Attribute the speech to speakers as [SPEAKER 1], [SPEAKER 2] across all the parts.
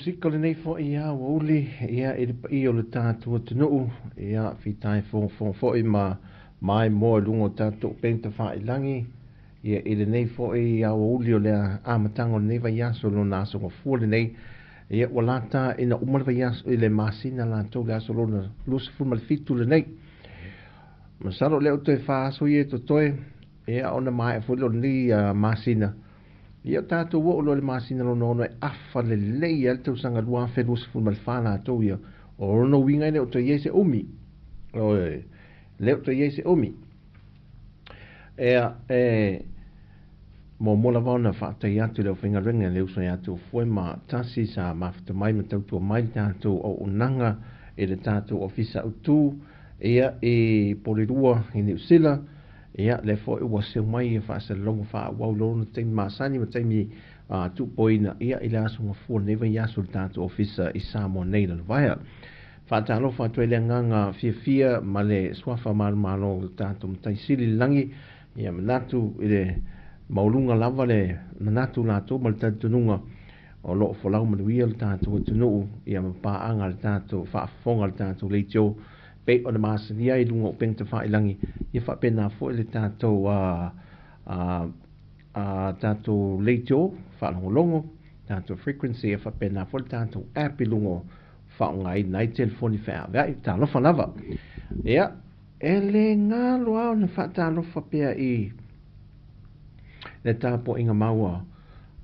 [SPEAKER 1] musika lenei fo'i aoauli, ia, i le paia o le tatou atunuu, ia, fitaefogafoga foi ma maimoa i luga o tatou upega tafailagi, ia, i lenei foi aoauli o le amataga o lenei vaiaso, lona aso gafua lenei, ia, ua lata ina uma le vaiaso i le masina latou le aso lona 27 lenei. Masalo o lea ua toe 4 aso ia e totoe, ia, ona maea foi lea o lenei masina. Ia tatou oo loa i le masina lona 6 e afa lelei ai le tausaga 2024 latou ia. O lona uiga e le o toe i ai se umi. Oi, le o toe i ai se umi. Ea, e muamua lava ona faafetai atu i le aufaigaluega i le uso ia te Foe ma Tasi sa mafuta mai ma tautua mai le tatou auaunaga i le tatou ofisa autu, ia, i Porirua i Niu Sila. Ia, lea foi ua seu mai ia faasalalauga faaauau lona taimi masani ma taimi tuupoina, ia, i le aso gafua lenei vaiaso i le tatou ofisa i Samoa nei Lalovaea. Faatalofa atu ai le agaga fiafia ma le suafa malomalo o le tatou Matai Sili i le lagi, ia manatu i le maualuga lava le manatu latou ma le talitonuga o lo o folau manuia le tatou atunuu, ia ma paaga le tatou faafofoga le tatou leitio pei ona masania ai i luga o upega tafailagi, ia faapena foi le tatou tatou leitio faalogologo, tatou frequency, ia faapena foi le tatou app i luga o faaaogaina ai telefoni feaveai. Talofa lava. Ia, e le galo lava ona faatalofa pea i le tapuaiga maua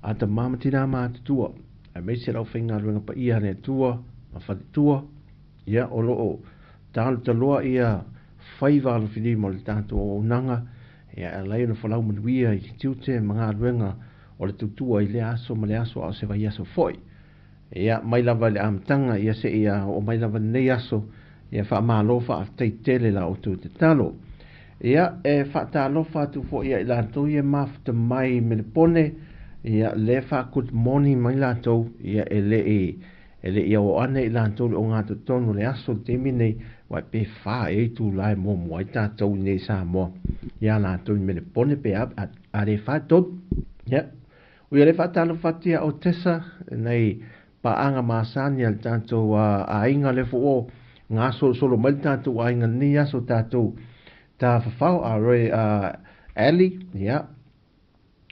[SPEAKER 1] a tama ma tina matutua, aemaise le aufaigaluega paia a le Atua ma faletua, ia, o lo o talotaloa ia faiva alofilima o le tatou auaunaga, ia, e ala ai ona folau manuia i tiute ma galuega o le tautua i lea aso ma le aso a o se vaiaso foi. Ia, mai lava i le amataga, ia seia oo mai lava lenei aso, ia faamalo faafetai tele la outou tatalo. Ia, e faatalofa atu foi ia i latou ia mafuta mai i Melepone, ia, le fa good morning mai latou, ia, e le i aoane i latou le ogatotonu o le aso i le taimi nei, aua pe 4 ea itula e muamua ai tatou i nei Samoa, ia latou i Melepone pe a le 4 tolu. Ia, ui le faatalofa atu ia o Tessa, nei paaga masani a le tatou aiga le fo o gasolosolo mai le tatou aiga lenei aso tatou tafafao a Roy Ali, ia,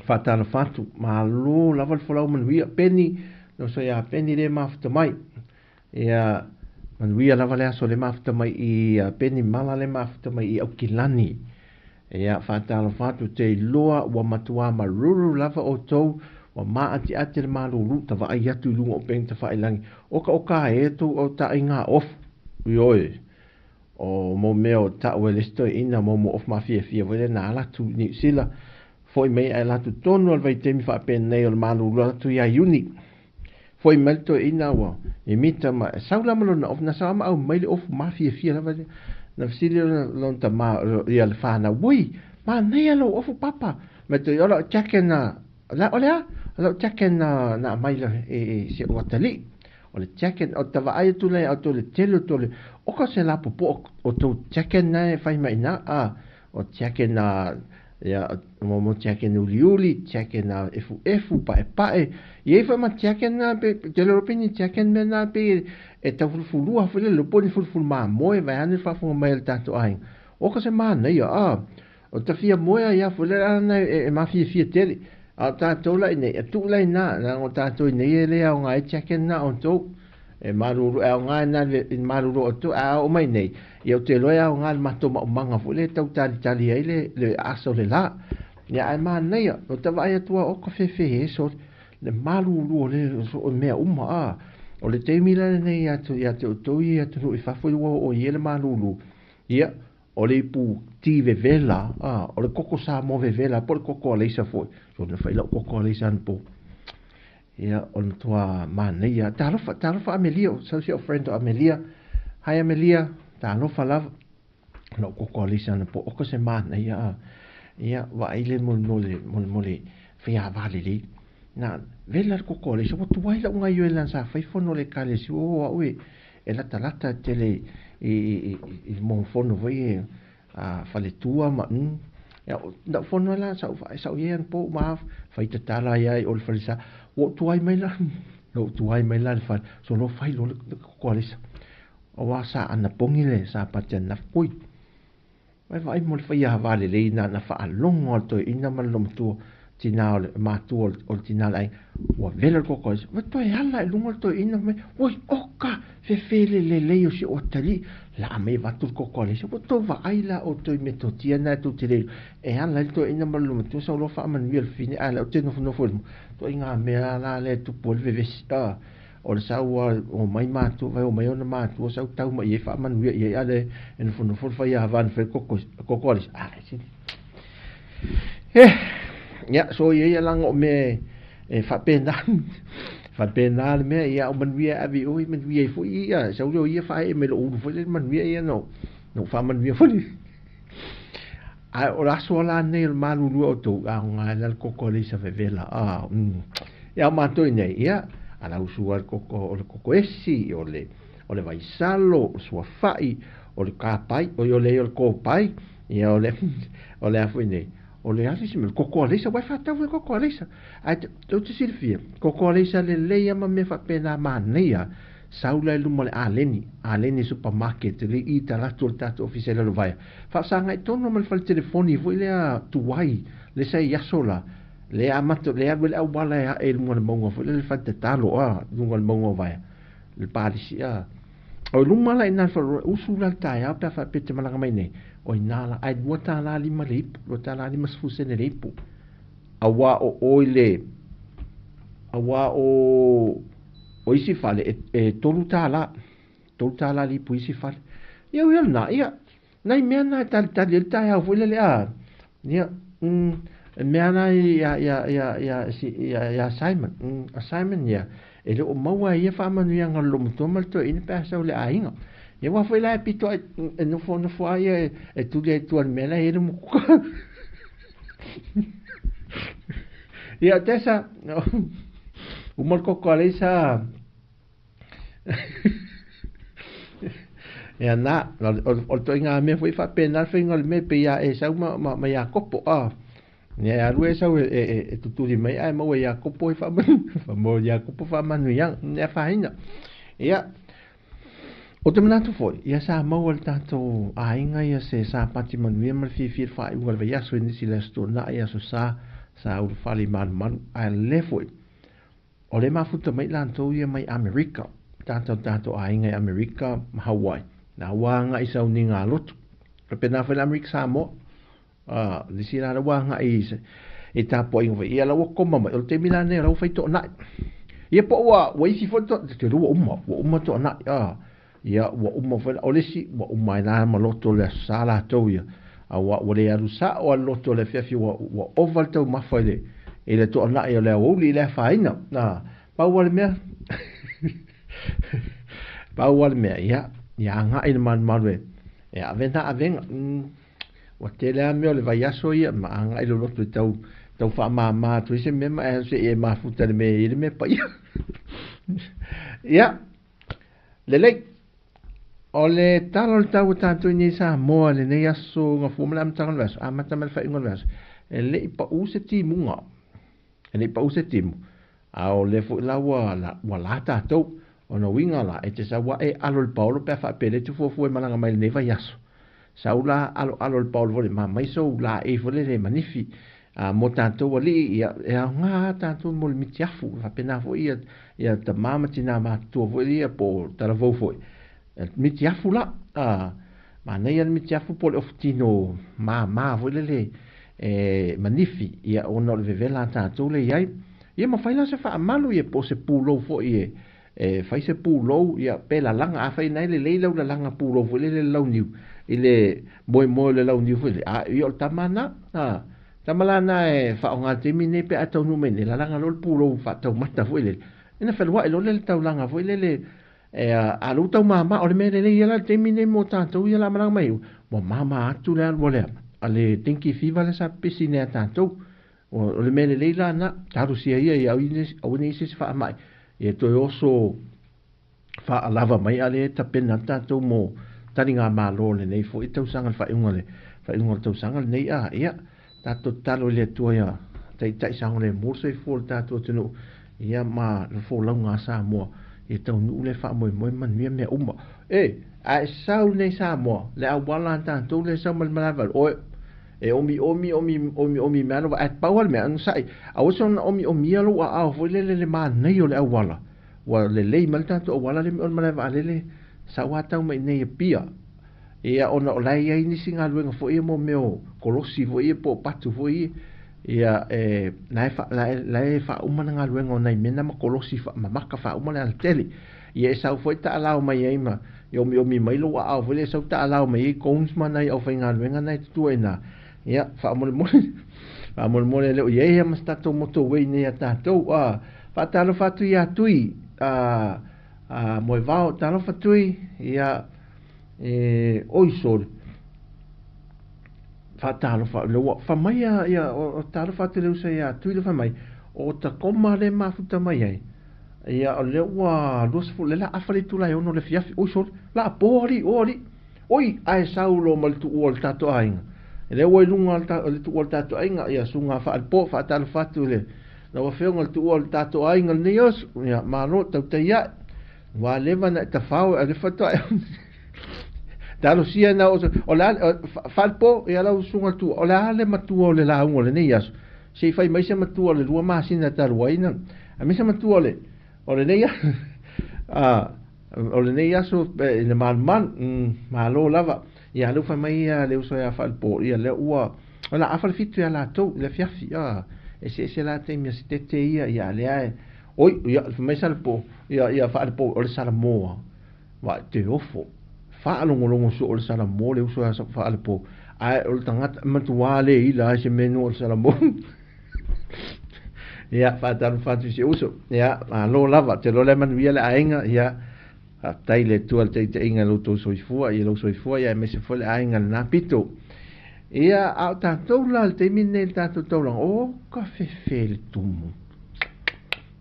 [SPEAKER 1] faatalofa atu, malo lava le folau manuia, Penny, no so ia Penny le mafuta mai, ia, manuia lava le aso le mafuta mai i Penny Mala le mafuta mai i Aukilani. Ia, faatalofa atu te iloa ua matua maruru lava o tou, ua maatiati le malulu tavaai atu i luga o upega tafailagi, oka oka e tou o taaiga ofu, ioe, o mo mea o tau e le isi toeaina mo mo ofu mafiafia foi lea na ala atu i Niu Sila, foi mai ae ala atu tonu lava i le vaitaimi faapenei o le malulu ala atu ia Iuni. Foi mai le toeaina ua mimita ma sau la ma lona ofu, na sau ma au mai le ofu mafiafia lava lea. Na fesili lona tama ia le whanau, ui, manaia lou ofu papa. Ma toi o lau jacket na, la o lea, lau jacket na na mai la e se o atali. O le jacket o tavaai atu le au le tele o le o ka se la popo o tau jacket na e whai mai na a o jacket na ia mo mo jacket uliuli, jacket na efu efu pae pae. Ia i ma jacket na pe te le rope ni jacket me na pe e tau fulufulua foi le lopo ni fulufulu mamoe vai ane faafofoga mai le tatou aiga. O ka se manaia a o tafia moea ia foi le ana e mafiafia tele. A tatou la nei e tu lai na na o tatou nei e le aoga e jacket na o tou e maruru e aoga na le maruru o tou a o mai nei. Ia o te loa aoga le matou maumanga foi le tau talitali ai le aso le la. Ia ai manaia o tavaai atua o ka fefe he so le malulu o le o mea uma a. O le taimi la nei atu ia te outou ia atunuu i fafo i ua oo i ai le malulu. Ia, o le ipu ti vevela, a, o le koko Samoa vevela, po o le koko aleisa foi. So na fai lau koko aleisa anapo. Ia, o le matua manaia. Talofa, talofa Amelia, o sau si o friend o Amelia. Hi Amelia, talofa lava. Lau koko aleisa anapo, o ka se manaia a. Ia, vaai le mole mole mole whia valele. Na, vela le koko aleisa, ua tuai lau ngai oe lan sa fai fono le kalesi o au e lata lata tele i mo fono foi e a faletua ma ia na fono la sa fa sa ia po ma fai tatala ia o le falesa ua tuai mai la Na ou tuai mai la i le fale, solo fai loa le koko alesa. Aua sa anapogi le Sapati ananafi, oi, Vai vaai mo le faiava lelei na na faalogo a le toeaina ma le lomatua tina o le matua o le tina o le aiga ua vela le koko alesa. Vai toe ala i luga le toeaina fai mai, oi oka fefele lelei o si ou atalii laa mai avatu le koko alesa. Ua tou vaai la outou i metotia na e tou te le iloa e ala ai le toeaina ma le lomatua sau loa faamanuia i le fafine ae la ou te nofonofo i luma. Ituaiga mea la lea e tupu ai le vevesi a. O le sau a omai matua, vai omai ona matua sau tau mai i ai faamanuia i ai a le e nofonofo le faiava na fai koko koko alisa. Ah, sili. Eh, ia so ia ia langa o mea e faapena. Faapena le mea ia o manuia e ave i oi manuia ai foi ia sau leo ia fae mai lou ulu foi le manuia ia no no faamanuia foi. Ae o le aso la nei o le malulua o tou aoga e la le koko alisa vevela a ia o matou i nei ia ala usu a le koko o le koko esi o le o le vaisalo o le suafa'i o le kapai o o le o le kopai ia o le o le a foi nei o le a se isi mea o le koko alisa ua e faatau foi koko alisa ae tou te silafia koko alisa lelei a ma mea faapena manaia sau la i luma o le aleni aleni supermarket le i talatu o le tatou ofisa i Lalovaea Faasagai tonu ma le fale telefoni foi lea tuai le sa i aso la le amata le alu ai le auala e ae i luga o le mauga foi lea le fale tatalo a luga o le mauga o Vaea le palisi a o i luma la i ina le fale usu la le taeao pe a faapea e te malaga mai nei o ina la ae $2.50 le ipu $2.50 sene le ipu auā o o i le auā o o isi fale e, e $3 $3 le ipu i isi fale ia ui o lena ia Nai mea na e talitali ai le taeao foi lele a ia e mea na ia ia ia ia ia ia Simon a Simon ia e le o maua e ia faamanuiaga o le lomotua ma le toeaina pe a sau i le aiga. Ia aua foi la e pito ai e nofo nofo lava ia e tuli ai i tua i le mea la e i ai le motuka. Ia Tessa, uma le koko a Leisa. Ia nā, o, o, o le toʻiga mea foi faapena le faiga o le mea pei a Esau ma, ma, ma Iakopo, a. Ia e alu Esau e, e, e, e tutuli mai ae maua e Iakopo e faamanu, maua e Iakopo faamanuiaga, e afaina. Ia, o te manatu foi, ia sa maua le tatou aiga ia se sapati manuia ma le fiafia i le faaiuga o le vaiaso i nisi le Aso Toonai, Aso Sa, sa ulufale i malumalu, ae le foi, O le mafuta mai latou ia mai Amerika, tatou tatou aiga i Amerika ma Hawaii. Na ua agai i sauniga a lotu. Faapena foi le Amerika Samoa. A, nisi la ua agai i, i tapuaiga foi. Ia la ua koma mai. O le taimi la nei o la ua fai toanai. Ia po ua, ua isi foi to, te ua uma, ua uma toanai. A, ia ua uma foi, o le isi ua uma ai la ma loto le aso sa latou ia. A ua, ua le alu sa'o a le loto o le afiafi ua, ua ova le taumafa i le, i le toanai o le aoauli i le afaina. A, pau lava le mea, pau lava le mea, ia, ia agai i le malumalu e, e ave na avega. Ua tele lava mea o le vaiaso ia, ma agai le loto e tau, tau faamama atu ai se mea ma e alu seia e mafuta i le mea e i ai le mea paia. Ia, Lelei. O le tala o le tau o tatou i nei Samoa i lenei aso gafua ma le amataga o le vaiaso, amata mai le faaiuga o le vaiaso, e le i pau se timuga. E le i pau se timu. A o lea foi la ua, la, ua la tatou. O na uiga la, e te sau ae alo i le paolo pe a faapea lea e te fuafua e malaga mai i lenei vaiaso. Sau la aloalo i le paolo foi lele, ma aumai sou laei foi lele e manifi. A mo tatou alii, ia, e aoga lava tatou mo le mitiafu. E faapena foi ia, ia tama ma tina matutua foi ia po o talavou foi. Mitiafu la. A, manaia le mitiafu po o le ofutino mama foi lele e manifi, ia, ona o le vevela a tatou lea e i ai. Ia ma fai la se faamalu ia po o se pulou foi e, E fai se pulou, ia, pe lalaga, afai na e lelei lau lalaga pulou foi lele i le launiu, i le moemoe o le launiu foi lele, a, ia o le tama na, a, tama la na e faaaoga i le taimi nei pe a taunuu mai nei, lalaga loa le pulou faataumata foi lele, ia na feluai loa lea i le taulaga foi lele, e, a, a lou tau mama, o le mea lelei ia la i le taimi nei mo tatou ia la malaga mai, ua mama atu le alu a le, a le dengue fever lea sa pepesi nei ia tatou. O le mea lelei la na, talosia ia ia aua ne i se isi faamai, ia toe oso faalava mai a lea e tapena atu tatou mo taligamalo o lenei foi tausaga le faaiuga le faaiuga o le tausaga lenei a ia tatou tatalo i le Atua ia taitai saogalemu le soifua o le tatou atunuu. Ia ma le folauga a Samoa, ia taunuu lea faamoemoe manuia mea uma. E, a e sau nei Samoa, le auala a tatou lea e sau mai le malaevaalele, oe, e omiomi, omi, omi, omi mai lava, ae pau lava le mea, onosai, aua soona omiomia lou aao foi lele i le manaia o le auala. Ua lelei mai le tatou auala lea mai o le malaevaalele, sau lava tau mai i inei i Apia. Ia ona o la e i ai nisi galuega foi ia mo mea o kolosi foi ia po o patu foi ia, ia e, la e, la e, la e faauma le galuega o nai mea na ma kolosi faamamaka faauma le alatele. Ia e sau foi taalao mai ai ma e omiomi mai lou aao foi lea e sau taalao mai ai cones ma nai aufaigaluega na e tutua i ina. Ia, faamolemole, faamolemole e le o i ai ma se tatou motorway nei a tatou. A, faatalofa atu ia Tui, a, a Moevao, talofa Tui, ia, E, oi sorry. Faatalofa, le ua fa mai ia, ia o, talofa atu le uso ia Tui le fa mai, o Tacoma le mafuta mai ai. Ia, o le ua 20, le la afa le itula e 6 le afiafi. Oi sorry, la po ali, o ali. Oi, ae sau lo ma le tuua o le tatou aiga. E le ua i luga o le tuua o le tatou aiga, ia suga faalepo, faatalofa atu le lau afioga le tuua o le tatou aiga lenei aso. Ia, malo, tautai ae. Ua leva na e tafao e alefa atu ae. Talosia na o o le a faalepo ia lau susuga le tuua o le a le matua o le lauga o lenei aso. Se i fai mai se matua o le 2 masina talu ai na aemaise matua o le o lenei a o lenei aso i le malumalu. Malo lava. Ia lea ua fai mai ia le uso ia Faalepo ia lea ua o le a afa le 7 ia latou i le afiafi. A eseese la taimi a se tete ia ia lea e Oi, ia, fai mai Salepo, ia, ia, Faalepo, o le Salamoa, vaai, te ofo, faalogologo soo o le Salamoa le uso ia Faalepo, ae o le tagata, e matuā le ila ai se mea nuu o le Salamoa. Ia, faatalofa atu i si uso, ia, malo lava, te iloa o lea e manuia le aiga, ia, faafetai i le Atua i le taitaiga i lo outou soifua, i lou soifua, ia, aemaise foi le aiga i lena pito. Ia, a o tatou la i le taimi lenei i le tatou taulaga, o ka fefe le tumu.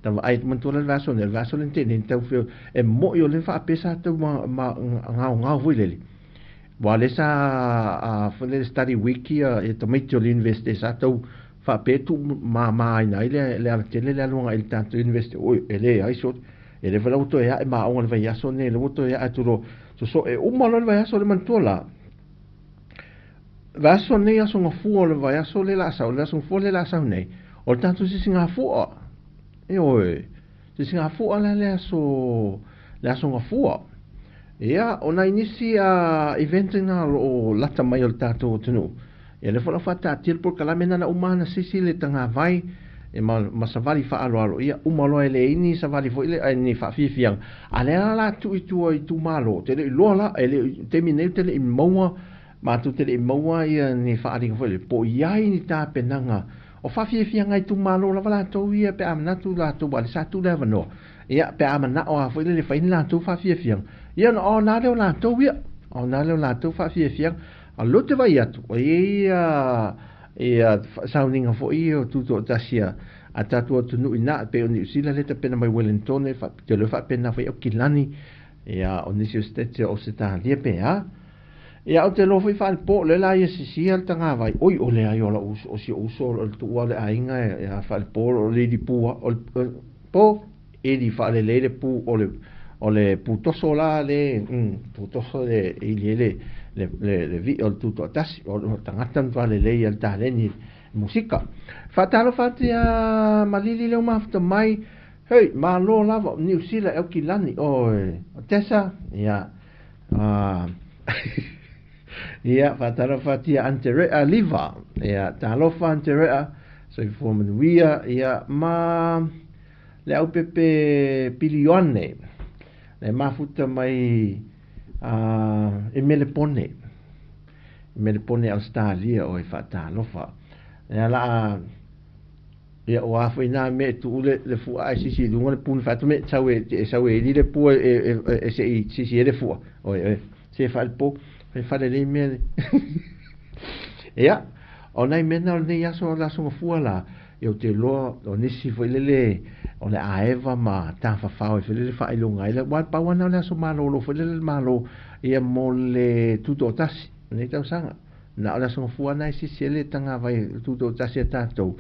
[SPEAKER 1] Ta vaai atu manatua la le vaiaso nei, o le vaiaso lea na tea nei na tau feo e mo'i o lea faapea sa tau ma, ma gaogao foi lele. Aua o lea sa a, foi lele study week ia, ia tamaiti o le university sa tau faapea tuu mamaina ai le, le alatele le alu agai i le tatou university. Oi, e leai sole. E le foi la ua toe ae ma aoga i le vaiaso nei, lea ua toe ae atu loa. Sosoe uma loa le vaiaso le manatua la. Vaiaso nei, aso gafua o le vaiaso lea o le a sau, le aso gafua lea o le a sau nei, o le tatou sisigafua. Ioe, sisigafua la le aso, le aso gafua. Ia, o nai nisi a event na o lo o lata mai o le tatou atunuu. Ia, lea foi o le a faataatia le polokalame na na uma ana sisi le tagavai e ma, ma savali faaaloalo. Ia, uma loa e leai ni savali foi le, ai, ni faafiafiaga. A lea la tuu i tua i itumalo, te le i iloa la, e le i, taimi nei ou te le i maua Matou te le i maua ia ni faaaliga foi lele, po o i ai ni tapenaga o faafiafiaga itumalo lava latou ia pe a manatu latou aua o lea sa tuu le avanoa, ia pe a manao lava foi lele e fai ni latou faafiafiaga, ia ona ona lea o latou ia, ona lea o latou faafiafiaga. A o lea ou te vaai atu, e i ai ia sauniga foi ia o tutoatasi a tatou atunuu i ina, e pei o Niu Sila lea e tapena mai Wellington, ou te iloa e faapena foi Aukilani, ia o nisi o Setete o Ausetalia pe a. Ia, ou te iloa foi faalepo, o lea la ia sisia le tagavai. Oi, o leai o lou uso, o si ou uso, o le tuua o le aiga ia faalepo, o le ili pu, o le po, ili faalelei le pu, o le, o le putoso la le, putoso le ili ai le, le, le, le vii o le tutoatasi, o le tagata matua lelei ia le taleni musika. Faatalofa atu ia Malili lea ua mafuta mai, hei, malo lava, o Niu Sila e Aukilani, oi, o Tessa, ia, Ah. Ia, faatalofa atu ia Anterea Liva. Ia, talofa Anterea, soifua manuia, ia, ma le aupepe Pili Ioane, le mafuta mai i Melepone, i Melepone, Australia, oi faatalofa. Ia, la a Ia, o a foi nā mea e tuu le, le fua ae sisi i luga le pu na fai atu me sau e, e sau e ili le pu e, e, e, e se i sisi ai le fua. Oi, oi, se faalepo, fai faalelei mea le. Ia, o nai mea na o lenei aso, o le aso gafua la, ia ou te iloa o nisi foi lele o le a eva ma tafafao ai foi lele faailoga ai le, aua pau lava na o le aso malolo foi lele le Malo, ia mo le tutoatasi, lenei tausaga. Na o le aso gafua na e sisi ai le tagavai tutoatasi a tatou.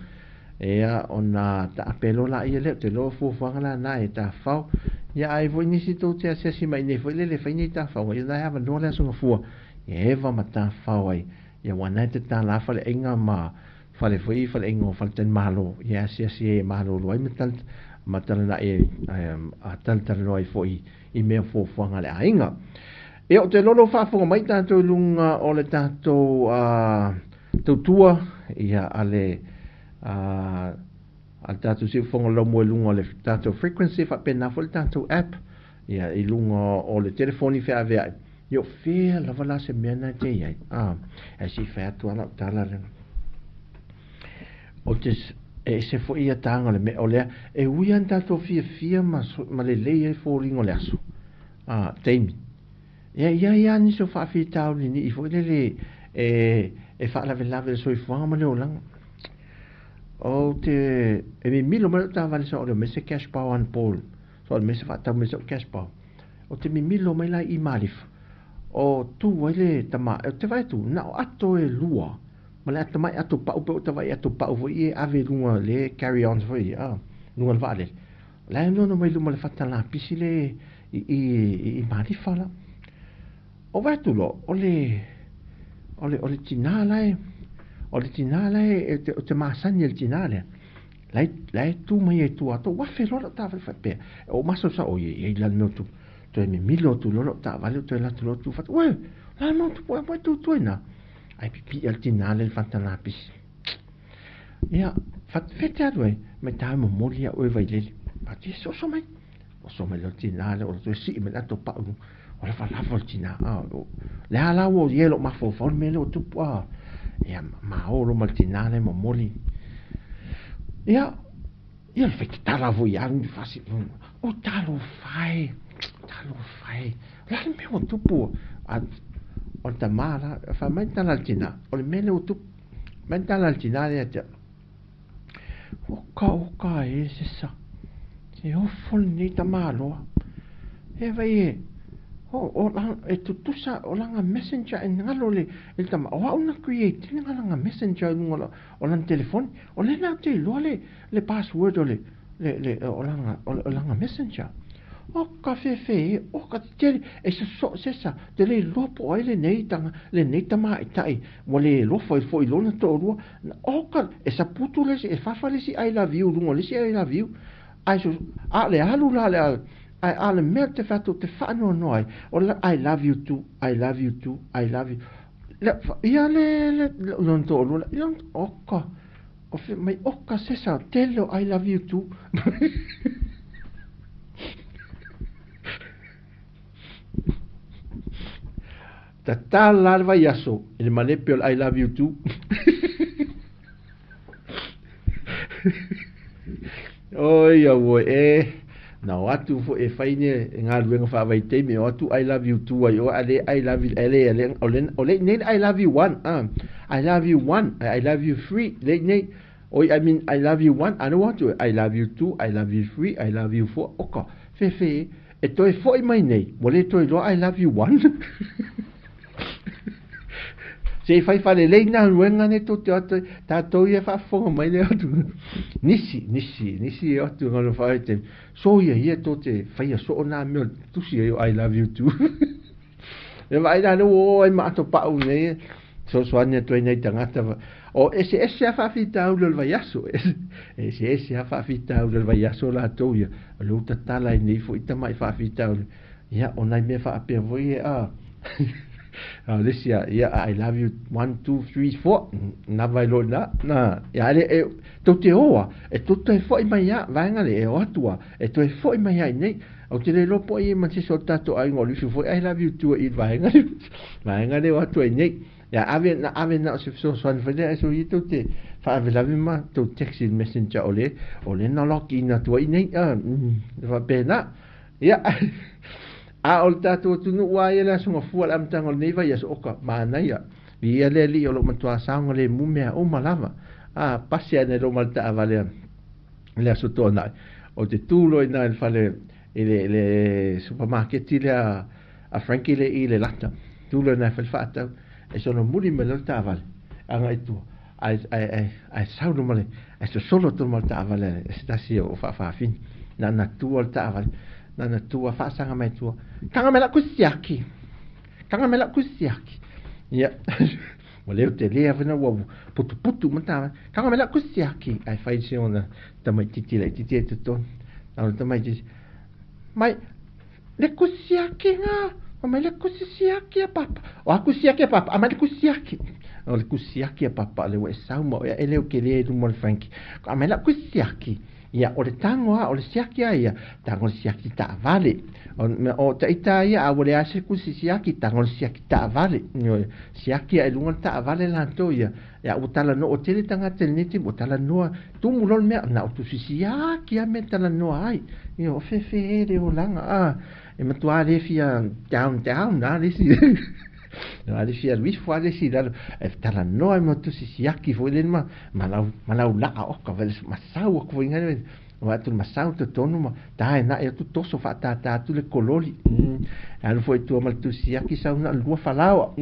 [SPEAKER 1] Ia, ona taape loa laia lea, ou te iloa o fuafuaga la na e tafafao. Ia, a i ai foi nisi tou te asiasi mai i inei foi lele e fai nei tafafaoga, ia o na e avanoa le Aso Gafua e eva ma tafafao ai. Ia, aua o na e tatala lava faleaiga ma fale foi faleaiga o faletalimalo, ia e asiasi ai e malolo ai ma ma talanai ai, a talatalanoa ai foi i mea o fuafuaga a le aiga. Ia, ou te iloa o lo o faafofoga mai tatou i luga o le tatou tautua, ia, a le a le tatou siufofoga laumua i luga o le tatou frequency, faapena foi le tatou app, ia, i luga o le telefoni feaveai. Ia, o fea lava la se mea na te i ai? A, ae se i fai atu lava lau tala lea. O te e ese foi ia taga o le mea o lea e ui lava ina tatou fiafia ma, ma lelei ai foliga o le aso, a, taimi. Ia, i ai lava nisi o faafitauli nii foi lele e, e faalavelave i le soifuaga ma le olaga. Ou te, e mimilo mai lau taavale sa o le omai se cash power anapo, sa o le omai se faatau mai sau cash power. Ou te mimilo mai la i Malifa, o tu ai le tama, ou te vaai atu, na o ato e lua, ma le atamai ato pau pei ua ta vaai i ato pau foi ia e ave i luga le carry ons foi ia, a, luga o le vaalele. O la e nono mai luma o le fata lapisi le i i i Malifa la. O vaai atu loa, o le o le o le tinā la e o le tinā la e o te masani e le tinā lea. La e la e tu mai ai tua atu, ua afe loa lau taavale faapea. E ou masaosao, oi e i ai la le mea o tupu. Toe mimilo atu loa lau taavale ou toe alu atu loa tu fata, uē, o le a le mea o tupu ai, ua e tu atu ai i ina. Ae pipii lava le tinā lea i le fata lapisi. Ia, fete alu ai, mai tā momoli au e Vailele. Pati e oso mai. Oso mai loa le tinā lea, o toe sii mai le ato pau. O lavalava o le tinā. Ah, le a la ua i ai lou mafaufau le mea lea ua tupu. Ah, ia, maolo ma le tinā lea momoli. Ia, ia le fai tatala foi ia alu fasi. O talofa e, talofa e. O le a le mea ua tupu? A, o le tamā la, fai mai le tala a le tinā, o le mea lea ua tupu. Mai le tala a le tinā lea ia te au. Oka oka e sesa. Se ofo lenei tamaloa. E vai e, o, o, la, e tutusa o lana messenger e galo le, le tama. O au na create ina lana messenger i luga o lana telefoni. O lea na te iloa le, le password o le, le, le, o lana, o lana messenger. O ka fefe e, o ka tetele, e sosoo sesa, te le iloa po o ai lenei tanga, lenei tamaitai, ua le alofa ai foi i lona toalua, o ka, e saputu le isi, e fafa le isi I love you i luga o le isi I love you, ae so, a o le alu la le, ae a o le mea ou te fai atu ou te faanoanoa ai, o le I love you too, I love you too, I love you, le, ia le, le, lona toalua, ia, o ka, o fea mai, o ka sesa, tele o I love you too. Tatala le vaiaso i le malepe o le I love you too. Oi auoi e, na o atu foi e fai ne galuega faavaitaimi, o atu I love you too ai oe, a le I love you, le, le, o le, o le nei le I love you one, I love you one, I love you three, le nei, oi I mean I love you one, a o atu I love you two, I love you three, I love you four, oka, fefe, e toe foi mai nei, ua le toe iloa I love you one. Se i fai whalelei nā ruenga nei tō te atu, tātou ia whaafofoga mai le atu. Nisi, nisi, nisi e atu ngaro whae te, so ia ia tō te whaia soo nā mea tusi ai o I love you too. E vaai la le o ai ma ato pau nei, fesoasoani atu ai nai tagata. O eseese lava faafitauli o le vaiaso, eseese lava faafitauli o le vaiaso latou ia. O lea ua tatala ai nei foi tamai faafitauli. Ia, o nai mea faapea foi ia, a. A o le isi a, ia, I love you, 1, 2, 3, 4, na vai loa i ina, na, ia, e, e, tou te o a, e tou toe foi mai lava, vaega lea, e o atu a, e toe foi mai lava i inei. Ou te le iloa po o ai ma se isi o le tatou aiga o Lufiu foi I love you too i le vaega lea, vaega lea o atu ai nei. Ia ave, na ave na o se fesoasoani foi lea ai soia tou te faalavelave ma tou text i le messenger o le, o le na log in atu ai nei, a, mm, faapena. Ia, a o le tatou atunuu lava ia le Aso Gafua i le amataga o lenei vaiaso, oka, manaia. Viia le Alii o lo o matua saogalemu mea uma lava. A, pasi ane loa ma le taavale a le Aso Toonai. Ou te tu loa i ina i le fale, i le, le supamaketi lea a Frankie lea i Lelata. Tu loa i ina e fai le faatau, e sono muli mai loa le taavale, agai i tua. Ae sau luma le ae sosolo atu luma o le taavale a se tasi o faafafine. Na ona tu lava le taavale, na ona tu lava faasaga mai tua, taga mai lau kusiaki, taga mai lau kusiaki. Ia, ua leo tele lava ina ua putuputu uma le taavale, taga mai lau kusiaki. Ae fai si ona tamaitiiti laitiiti ai i totonu. Na o le tamaitiiti, mai le kusiaki ga, fai mai le kusi siaki a papa. O a kusi siaki a papa? Aumai le kusi siaki. O le kusi siaki a papa lea ua e sau ma oe ae leo kele i luma o le Frankie. Aumai lau kusi siaki. Ia, o le tago lava, o le siaki lava ia, tago le siaki taavale. O ita lava ia, a ua leai se kusi siaki, tago le siaki taavale. Ioe, siaki lava i luga o le taavale latou ia. Ia, ua talanoa, ua tele tagata i lenei taimi ua talanoa, tumu loa le mea, na o tusi siaki lava mea e talanoa ai. Ioe, o fefe le olaga, a, e matua le fia down down a le isi. A le fia alu ifo lava le isi i lalo, ae talanoa ai ma tusi siaki foi lele ma ma lau laa oka ma sau atu foi nai vaai atu le masau totonu ma taenae atu toso faatātā atu le kololi. Alu foi i tua ma le tusi siaki sau na o le lua falaoa.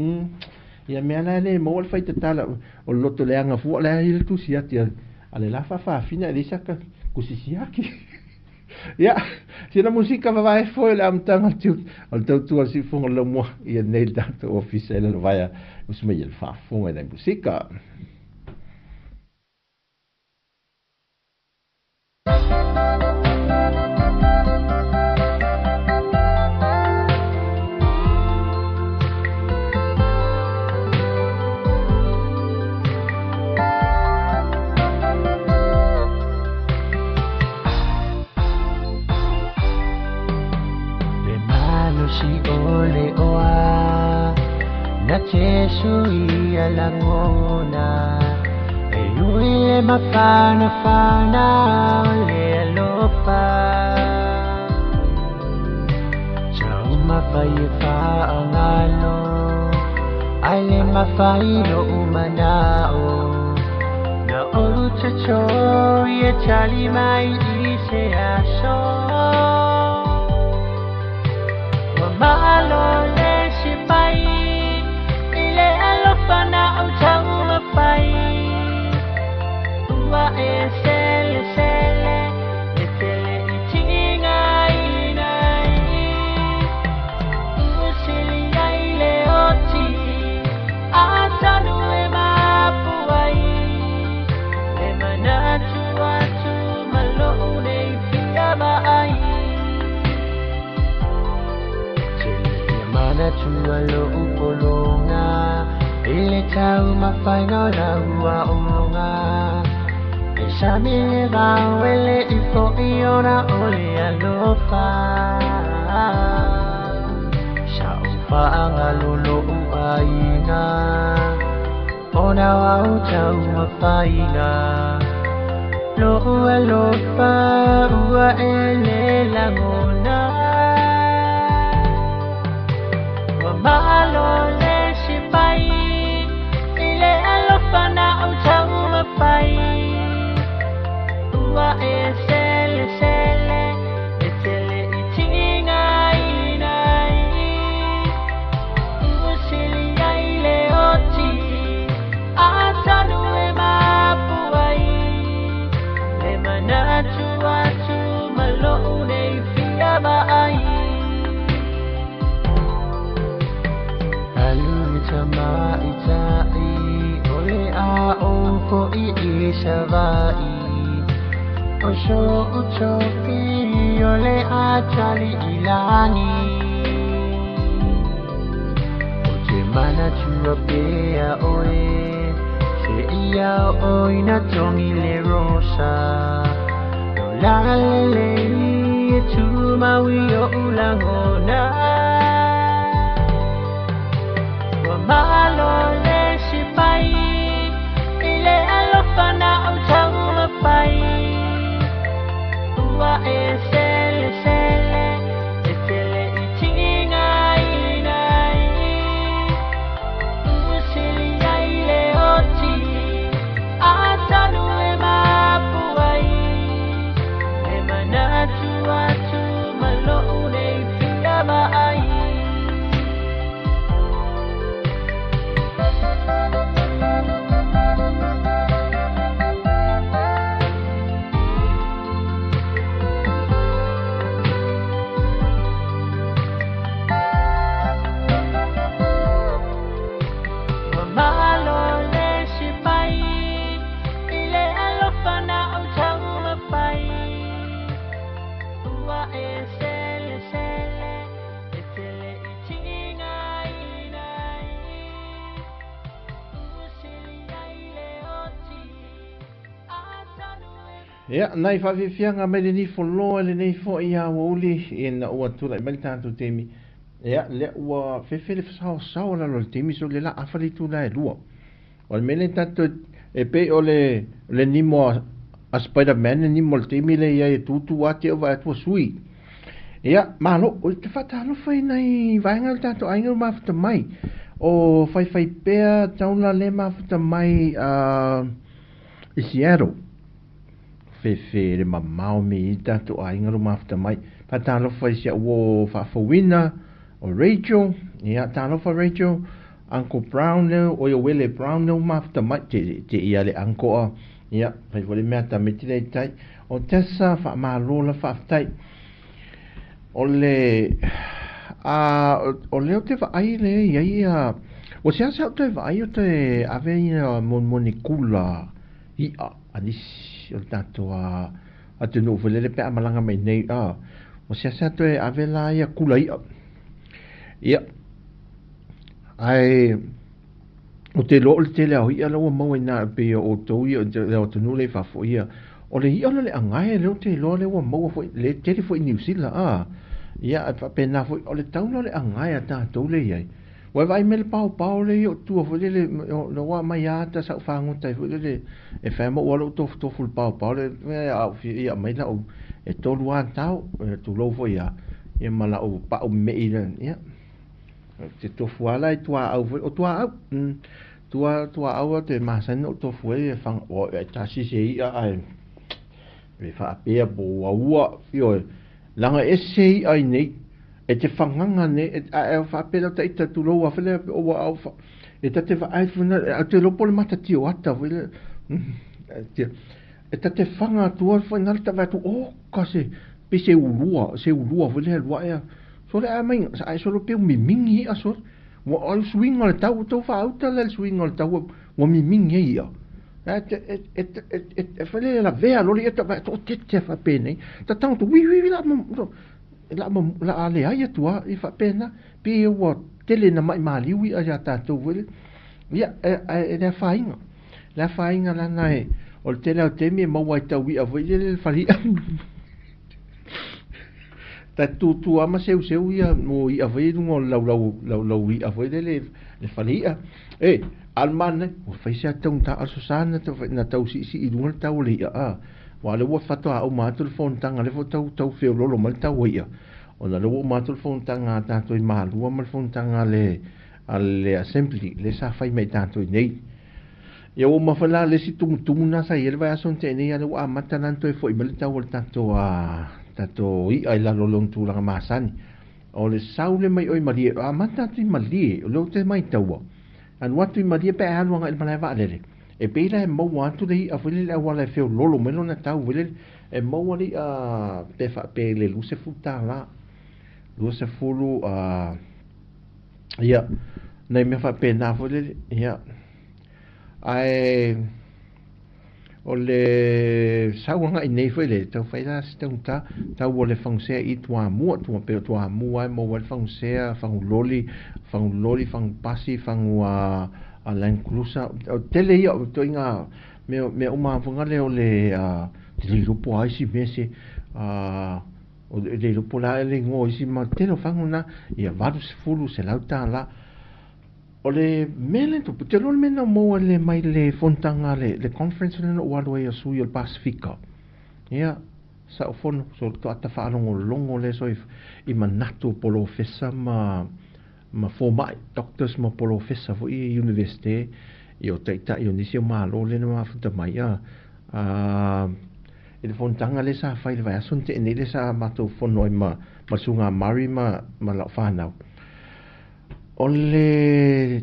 [SPEAKER 1] Ia mea la e le maua le faitatala o le loto leaga fua la e i le tusi ati a le la faafafine ae leai saka kusi siaki. Ia, sina musika vavae foi o le amataga o le tiute o le tautua o le siufofoga o le laumua ia nei le tatou ofisa e lalovaea usu mai i le faafofoga i nai musika.
[SPEAKER 2] Le malosi o le oa na Jesu ia lagona e ui le mafanafana o le alofa Taumafai e faagalo ai le mafai lo'u mana'o Na ou tachō e tali mai i se aso Ua malo le sipai i le alofa na ou taumafai Ua e selesele e tele i tigaina ai Ua sili ai le oti atonu e mapu ai Le manatu atu ma lo'u nei fia vaai Tele ia manatu a lo'u pologa i le taumafaiga o lau aoga E sami le vao e le'i fo'i ona o le alofa Sa ou faagalo lo'u aiga ona o au taumafaiga Lo'u alofa ua e le lagona Ua malo le sipai i le alofa na ou taumafai Ua e selesele e tele i tigaina ai Ua sili ai le oti atonu e mapu ai Le manatu atu ma lo'u nei fia vaai Alu i tamaita'i o le a ou fo'i i Sava'i O so'u tofi o le a tali i lagi Ou te manatua pea oe seia oo ina togi le rosa Lou lagalelei e tumau i o'u lagona Ua malo le sipai i le alofa na ou taumafai Ua e selesele e tele i tigaina ai Ua sili ai le oti atonu e mapu ai Le manatu atu ma lo'u nei fia vaai.
[SPEAKER 1] Ia, nai faafiafiaga mai lenei foloa i lenei foi aoauli ina ua tulai mai le tatou taimi. Ia, lea ua fefe le saosaoa lalo o le taimi so le la afa le itula e lua. O le mea lea tatou e pei o le le nimo a, a Spider-Man le nimo o le taimi lea i ai e tutu a te ova atu sui. Ia, malo, o te faatalofa i nai vaega o le tatou aiga ua mafuta mai. O Faifaipea Taula le mafuta mai i Seattle. Fefe le mamao me i tatou aiga lo mafuta mai. Faatalofa i si au uo faafouina o Rachel. Ia, talofa Rachel. Uncle Brown lea, o ia Wele Brown lea ua mafuta mai. Te, te ia le uncle a. Ia, fai foi le mea tamiti le tai. O Tessa, faamalo la faafetai. O le, a, o lea ou te vaai le i ai ia, ua seasea ou toe vaai o toe ave ia monimoni kula i'a a nisi o le tatou atunuu foi lele pe a malaga mai nei, a, ua seasea toe ave la ia kula i'a. Ia, ae ou te iloa o le tele o i'a la ua maua i ina pei o outou ia le atunuu lea i fafo ia, o le i'a o le agae lea ou te iloa lea ua maua foi, le tele foi i Niu Sila, a, ia ae faapena foi, o le taula o le agae a tatou lea i ai. Ua e vaai mai le paopao lea i o tua foi lele, ua aumai lava ata sau fagota ai foi lele, e fai ma ou alu ou tofutofu i le paopao lea, a ou fia ia aumai lau, e tolu lava tao, tulou foi lava, ia ma lau pau me'i lea, ia. Ou te tofu lava la i tuaau foi, o tuaau, tua, tuaau ou te masani ona ou tofu ai e fanga, ua e tasi se i'a ae e faapea po ua ua, ioe, leaga e ese i'a i nei, e te fagaga nei, ae faapea lau taita tulou lava foi lea, ua au e ta te vaai foi na, ou te iloa po o le matatio ata foi lea, e ta te faga atua foi na le ta vaai atu, oka se, pei se ulua, se ulua foi lea e alu ae a, sole a mai, ae solo pei ua mimigi i'a sole. Ua o le suiga o le tau, ua tau faauta lea i le suiga o le tau, ua mimigi ai i'a. E te, e, e, e, e, e fai le lavea loa le i'a ta vaai atu, o tete a faapenei. Ta tago atu, ui, ui, ui, la ma, la ma, la a leai atu lava, e faapena. Pei ua tele ina mai maliu i'a ia tatou foi lea. Ia, e, e, e le afaina. Le afaina leaga e, o le tele lava o taimi e maua ai tau i'a foi lele le fale i'a. Ta tutu lava ma seuseu ia mo i'a foi i luga o le laulau, laulau i'a foi lele le fale i'a. E, a o le manaia, ua fai se ata taugata a o le sosa na tau, na tau siisii i luga le tau o le i'a, a. Aua o lea ua faatoa uma atu le fonotaga, lea foi tau, tau feololo mai le tau o i'a, ona o lea ua uma atu le fonotaga a tatou i Malua ma le fonotaga a le, a le Assembly lea sa fai mai tatou i nei. Ia ua uma foi la le isi tumutumu na sa i ai le vaiaso na tea nei, a lea ua amata la ona toe foi mai le tau o le tatou, tatou i'a i lalo o lona tulaga masani. O le sau lea mai o i Malie, amata atu i Malie, o lea ou te maitaua, alu atu i Malie pe a alu agai i le malae vaalele, e pei la e maua atu le i'a foi lele i le auala e feololo mai lona tau foi lele, e maua le i'a pe faapea i le $20, 20, ia, nai mea faapena foi lele, ia. Ae o le sau agai nei foi le tau fai la se taugata, tau o le fagusea i Toamua, tua pei o Toamua e maua ai le fagusea, faguloli, faguloli, fagupasi, fagu a Land Cruiser, o tele ia o ituaiga mea, mea uma lava foi lea o le te le iloa po o a isi mea se o le iloa po o le a le igoa o isi ma tele o fagu na, ia 80, $100. O le mea lea na tupu, ou te iloa le mea na maua le mai le fonotaga le, le conference lea na ou alu ai a sui o le Pasefika. Ia, sa ou fono, so toata faalogologo lea so i, i manatu o polofesa ma, ma fomai, doctors ma polofesa foi i Universite, ia o taitai o nisi o Malo lea na mafuta mai, a, a, i le fonotaga lea sa fai i le vaiaso na tea nei lea sa matou fono ai ma, ma le Susuga a Murray ma, ma lau fanau. O le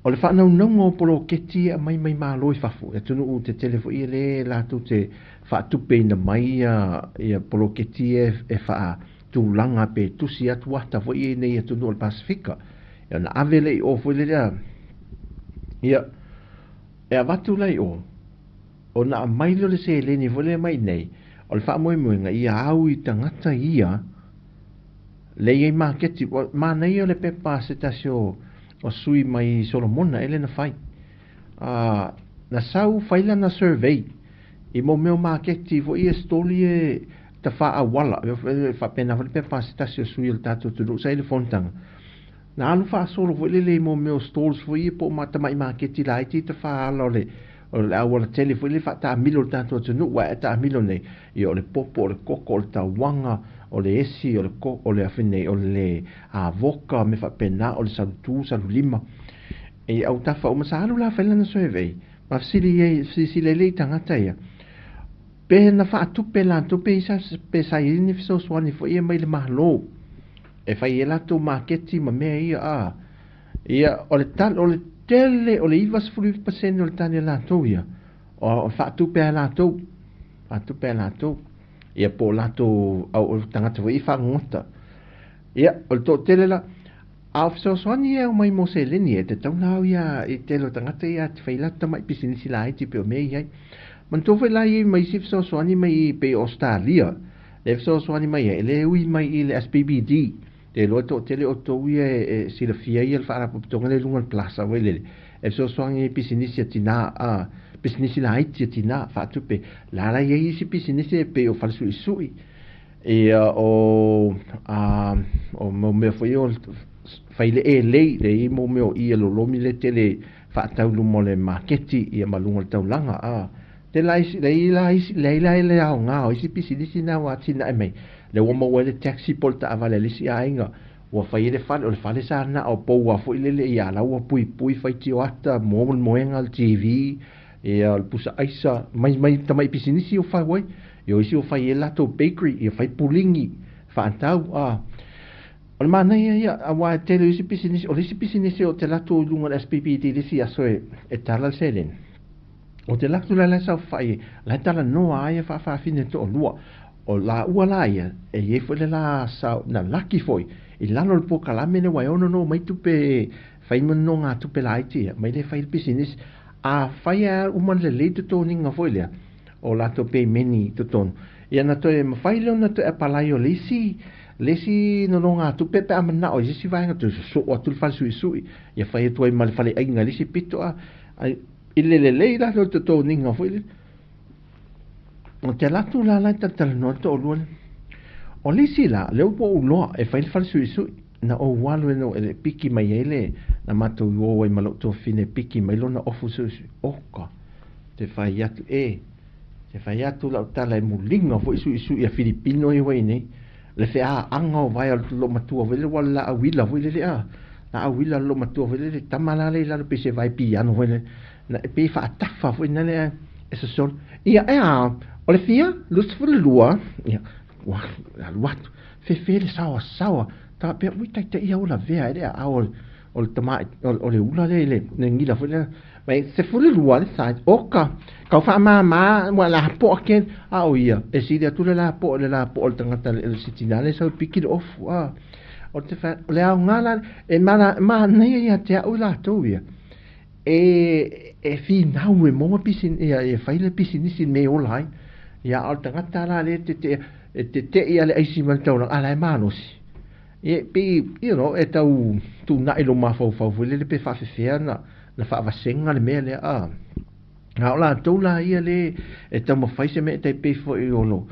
[SPEAKER 1] o le faanaunauga o poloketi e aumai mai Malo i fafo, i atunuu tetele foi ia lea latou te faatupeina mai ia ia poloketi ia e faatulaga pe tusi atu ata foi ia i nei atunuu o le Pasefika. Ia ona ave lea i o foi lea, ia e avatu la i o, ona aumai lea o le seleni foi lea mai i nei, o le faamoemoega ia au i tagata ia lea e i ai maketi. Ua manaia le pepa a se tasi o, o sui mai Solomona ele na fai. Na sau fai lana survey. I mo mea o maketi foi ia stoli e tafaauala e faapena foi le pepa a se tasi o sui o le tatou atunuu sa i le fonotaga. Na alu faasolo foi lele i mo mea o stalls foi ia po o tamai maketi laiti tafaala o le auala tele foi le faataamilo o le tatou atunuu aua e taamilo nei ia o le popo o le koko o le tauaga o le esi o le o le afi nei o le avoka me faapena o le salutu salulima e autafa uma sa alu la fai lana survey ma fesili ai silasila ai le tagata ia pe na faatupe latou pe isa pe sa i ai ni fesoasoani foi ia mai le Malo e fai ai latou maketi ma mea ia a ia o le tala o le tele o le 99% o le tali a latou ia o faatupe a latou faatupe a latou ia po o latou au tagata foi i fagogota ia o le toatele la a o fesoasoani ia e aumai mo seleni e tatau ona au ia i tele o tagata ia te fai latou tamai pisinisi laiti pei o mea i ai. Manatua foi la i ai ma isi fesoasoani mai i pei o Ausetalia le fesoasoani mai ai e le ui mai i le SPBD te iloa e toatele outou ia e silafia ia le faalapotopotoga lea i luga o le plaza foi lele e fesoasoani ai i pisinisi a tina a pisinisi laiti a tina faatupe la la i ai isi pisinisi e pei o falesuisui ia o a o mau mea foi o fai le elei le i mau mea o i e lolomi le tele faatau luma o le maketi ia ma luga o le taulaga a te la isi le i la isi le la le aoga o isi pisinisi na ua atinae mai le ua maua ai le taxi po o le taavale a le isi aiga ua fai ai le fale o le fale sa na o pou a foi lele ia la ua puipui faitio ata mo le moega o le TV ia o le pusa aisa mai mai tamai pisinisi o fau ai ia o isi ua fai ai latou bakery ia fai puligi faatau a o le manaia ia aua e tele o isi pisinisi o le isi pisinisi o te alu atu i luga o le SPPD i le isi aso e e tala le seleni o te alu atu la la e saofai ai la e talanoa ai ia faafaafine toalua o laua la ia e i ai foi le la sa na laki foi i lalo o le polokalame lea ua e ono no mai tupe e fai ma nonogatupe laiti ia mai le fai le pisinisi a fai a uma lelei totogiga foi lea o latou peimeni i totonu ia na toe mafai lea ona toe apalai o le isi le isi nonogatupe pe a manao i se isi vaega toe sosoo atu le falesuisui ia fai atu ai ma le faleaiga i le isi pito a i le lelei la o le totogiga foi lea o te alu atu la la e talatalanoa le toalua lea o le isi la lea ua ou iloa e fai le falesuisui na ou alu e le piki mai ai le na matou o ai ma lou tuafafine e piki mai lona ofu suisui oka te fai atu e te fai atu lau tala e muliga foi suisui a Filipino ia ua i nei le feaaga o vae o le loomatua foi lele ua laau ila foi lele a laau ila le loomatua foi lele tama la le i lalo pei se vae piano foi lele na e pei faatafa foi na le e sosolo ia e a o le fia 22 ia ua alu atu fefe le saoasaoa faapea ui taitai ia ua lavea ai le aao o le tama o le ula lea i le gila foi lea mai 12 le size oka kau faamāmā ua lapoa ke a o ia e sili atu le lapoa le lapoa o le tagata le sitina le sau piki le ofu a o te fa o le aoga la e mana manaia ia te au i latou ia e e finau e maua pisin ia e fai le pisinisi me ola ai ia a o le tagata la le te te e tete'i a le aisi ma le taulaga a la e malosi e pei you know e tau tuuna'i lou mafaufau foi lele pe faafefea na na faavasega le mea lea a a o latou la ia le e taumafai se mea e tai pei foi o lo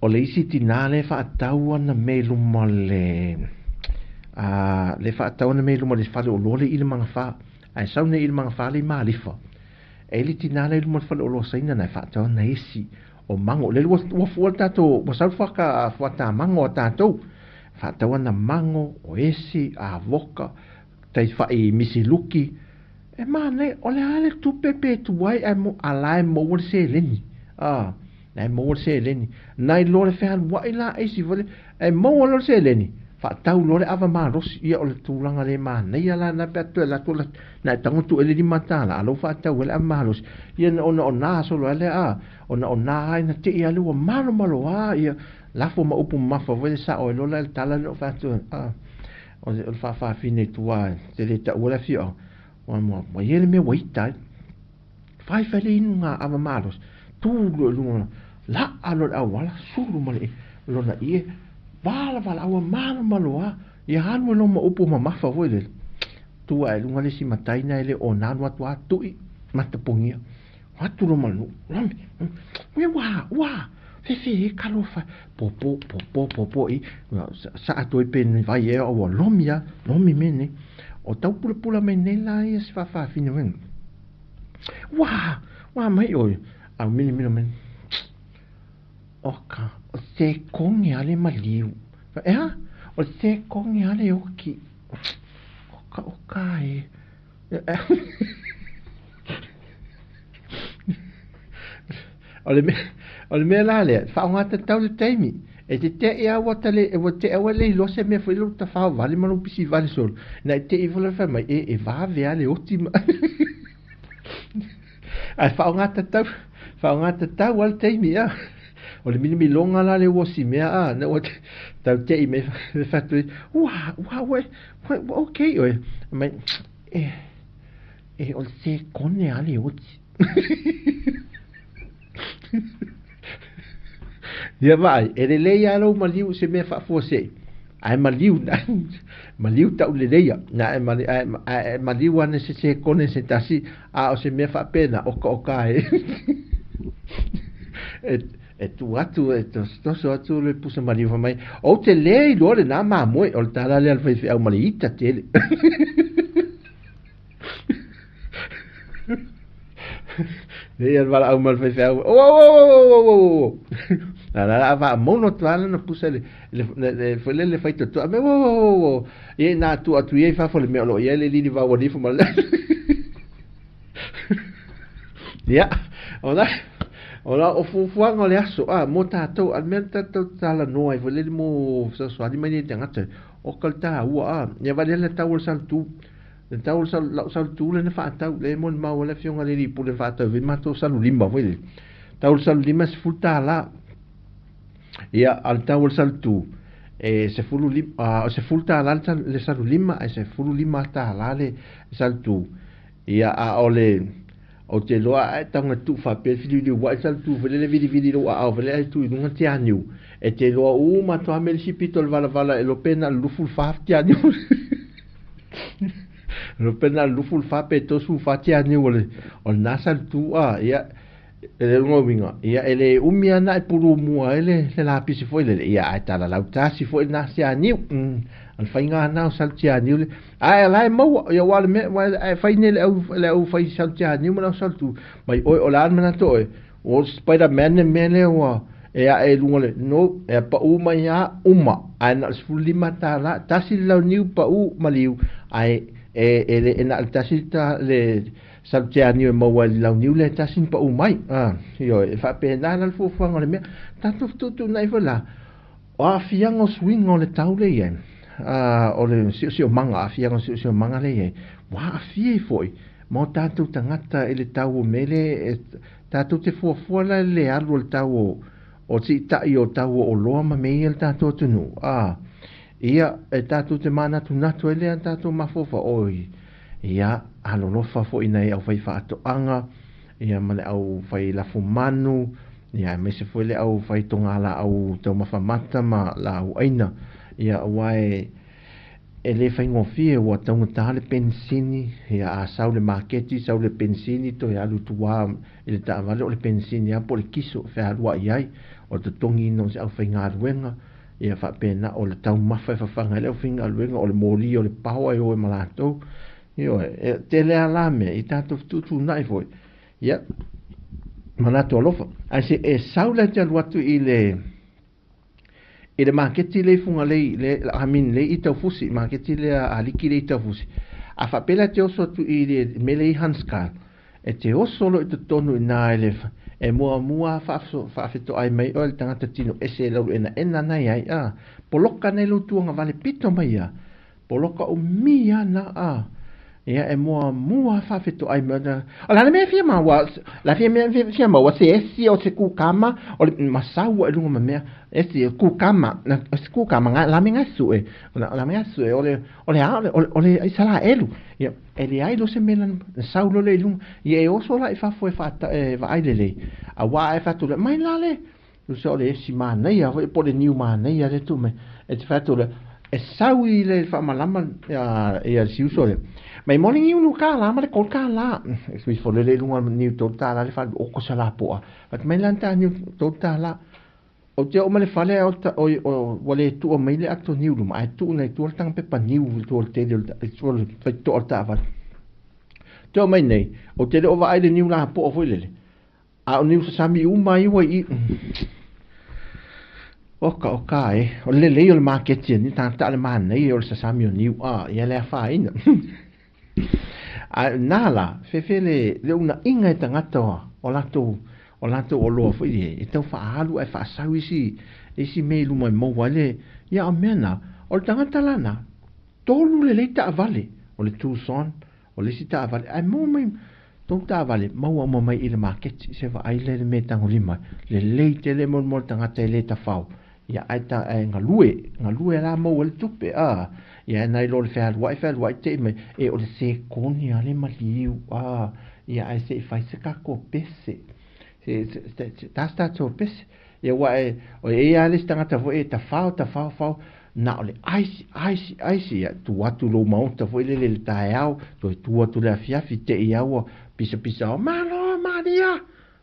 [SPEAKER 1] o le isi tinā lea e faatau ana mea i luma o le a le faatau ana mea i luma o le fale oloa le i le magafa ae sau nei i le magafa le i Malifa e i le tinā lea i luma o le fale oloa Saina na e faatau ana esi o mango lele ua ua fua le tatou ua sau le fuata fuata mango a tatou faatau ana mango o esi avoka taifai misiluki e manaia o le a le tupe pe tuai ae mo a la e maua le seleni a la e maua le seleni nai loa le fealuai la aisi foi le ae maua loa le seleni faatau loa le ava malosi ia o le tulaga le manaia la na pe a toe alu atu na e tago tuu ai le $5 a lou faatau ai le ava malosi ia na ona ona solo ai lea a ona ona ai na tei lea ua malomaloa ia lafo ma upu mamafa foi le sao ai loa la le tala lea na ou fai atu a o le faafafine i tua te le taua le afioaga ua ua i ai le mea ua ita ai faifai le inu ngā ava malosi tu loa i luga laa loa le auala sulu ma le lona ie valavala ua malomaloa ia alu ai loa ma upu mamafa foi lele tu ae i luga le isi matai na e le o na alu atu a tui matapogia. Atu lo ma le nuu, lomi, ue ua, ua, fefe e talofa, pōpō, pōpō, pōpō i, saa atu ai pe ni vai ea ua lomi lava, lomi mea nei. O taupulapula mai nei la ia si faafafine uega. Ua, ua mai ʻoe, a milamila mai, Oka, o se koge a le maliu. E a? O se koge a le oki. Oka, oka e. O le mea, o le mea la lea, faaaoga tatau le taimi. E te te'i lava ua tale, ua te'i ua le iloa se mea foi lou tafao vale ma lou pisi vale solo. Na e te'i ihola fai mai, e, e vave lava le oti ma. Ae faaaoga tatau, faaaoga tatau lava le taimi, a. O le milimiloga la le ua si mea, a, na ua tau te'i mai fai atu ai, ua, ua, ua, ua, ua okay ʻoe. Mai, e, e, o le sekone lava le oti. Ia vaai, e lelei lava lou maliu i se mea faafuasei, ae maliu na, maliu tauleleia, na e mali, ae, ae maliu ane se sekone se tasi, a o se mea faapena, okaoka e. E, e tu atu, e toso atu le pusa maliu fai mai, ou te le iloa lenā mamoe, o le tala lea a le faifeau ma le ita tele. Nei le valaau ma le faifeau. O o o o o o. La la la va mono atu lava lana pusa le le le foi le le faitotoa me o o o. Ia na atu atu ia i fafo le mea o lo o i ai le lili vao alifo ma le. Ia, ona ona o fuafuaga o le aso a mo tātou, a le mea na tātou talanoa ai foi lele mo fesoasoani mai nei tagata, o ka le tāua a, ia vale le tau o le salutu. Le tau o le salu, lau salutu lea na faatau, lea e molimau ai le afioga i le alii pule na faatau ai foi matou salulima foi lele. Tau o le salulima e $10. Ia, a o le tau o le salutu, e 15, $10 le salulima ae $15 le salutu. Ia, a o le, ou te iloa a e tago e tuu faapea e filiuliuai le salutu foi lele vilivili i lou aao foi lele ae tuu i luga tianiu, e te iloa uma atu lava mea i le isi pito o le valavala e iloa pe na o le 24 tianiu. Iloa pe na o le 24 pe 34 tianiu o le, o lena salutu a, ia, E le lona uiga, ia e le umi lava na e pulu mua ai le, le lapisi foi lele, ia ae talalau tasi foi lena sianiu. O le faiga lena o salutianiu le, ae la e maua, ia aua o le mea, aua e fai nei le au, le au fai salutianiu ma le au salutu, mai oe o le a le manatu o oe, o Spiderman le mea lea ua e ae i luga o le, no, e pau mai lava uma, ae na o le $15, tasi le launiu pau maliu, ae e, e, e na o le tasi le, Saluteaniu e maua ai le launiu lea e tasi ni paʻu mai. A, ioe, e faapena la le fuafuaga o le mea. Tatou fetuutuunai foi la, o aafiaga o suiga o le tau lea e i ai, a, o le siosiomaga, aafiaga o le siosiomaga lea e i ai, ua aafia ai foi ma o tatou tagata i le tau o mea lea e, tatou te fuafua la i le alu o le tau o, o siitai o tau o oloa ma mea ia i le tatou atunuu, a, ia, e tatou te manatunatu ai lea tatou mafaufau, oi, Ia, alolofa foi i nai aufaifaatoaga, ia ma le aufai lafumanu, ia aemaise foi le aufai togalaau taumafa mata ma laau aina. Ia aua e e le faigofie ua taugata le penisini, ia a sau le maketi sau le penisini toe alu i tua i le taavale o le penisini lava po o le kiso e fealuai ai, o le totogiina o se aufaigaluega, Ia faapena, o le taumafa e fafaga ai le aufaigaluega, o le moli o le paoa e o ai ma latou. Ioe, e tele lava la mea i tatou fetuutuunai foi. Ia, manatu alofa. Ae se e sau la e te alu atu i le i le maketi le i Fugalei, le, I mean, le i Taufusi, maketi lea a Liki le i Taufusi. A faapea la e te oso atu i le mea lea i Huntscar, E te oso loa i totonu i nā e le e muamua faafetoai mai oe le tagata tino ese e lauluenaena ana i ai, a poloka nei lou tuagavale pito mai ia, poloka umi ana, a ia e muamua faafetoai mai oe, o le a le mea e fia maua, la fia mea fia maua se esi o se kukama, o le masau i luga ma mea, esi kukama, se kukama nga la me nga sue, la me nga sue, o le o le a o le Isaraelu, ia E leai loa se mea na sau loa lea i luga, ia e oso la i fafo e faata, e vaai lelei. Auā e fai atu loa, mai la le, tusa o le esi manaia foi po o le niu manaia lea e tuu mai. E te fai atu loa, E sau i le faamalama ia si uso lea. Mai mo le niu nu kālā ma le $3. E sui fo lele i luga niu $3 le fale o ko sa lapoa. Fai mai la ta niu $3. Ou te oo mai le fale ae o ua le tuua mai le ato niu luma ae tuu nai tua le taga pepa niu i tua o le tele o le tua o le faitotoa o le taavale. Te oo mai nei, ou te le o vaai i le niu lapoa foi lele, a o niu sasami uma ai ua i i. Oka oka e, o le lelei o le maketi a ni tagata a le manaia o le sasami o niu a, ia le afaina. A na la, fefe le, le unaiga e tagata o latou, o latou oloa foi le, e tau faaalu ae faasau isi, isi mea i luma e maua ai le, ia o mea na, o le tagata la na, tolu lelei taavale, o le Tucson, o le isi taavale, ae maua mai tou taavale, maua uma mai i le maketi, se vaai lea i le mea e tagolima ai, lelei tele mo le tagata e le tafao, ia ae ta ae galue, galue la maua ai le tupe, a, ia nai lo le fealuai, fealuai te i mai, e o le sekoni a le maliu, a, ia ae se i fai se tatou pese, se, se, se, ta se tatou pese, ia ua e, o e ia le isi tagata foi e tafao, tafao, fao, na o le aisi, aisi, aisi, ia tu atu lou maota foi lele i le taeao, toe tu atu le afiafi, te i au ua pisapisa o, Malo, Maria,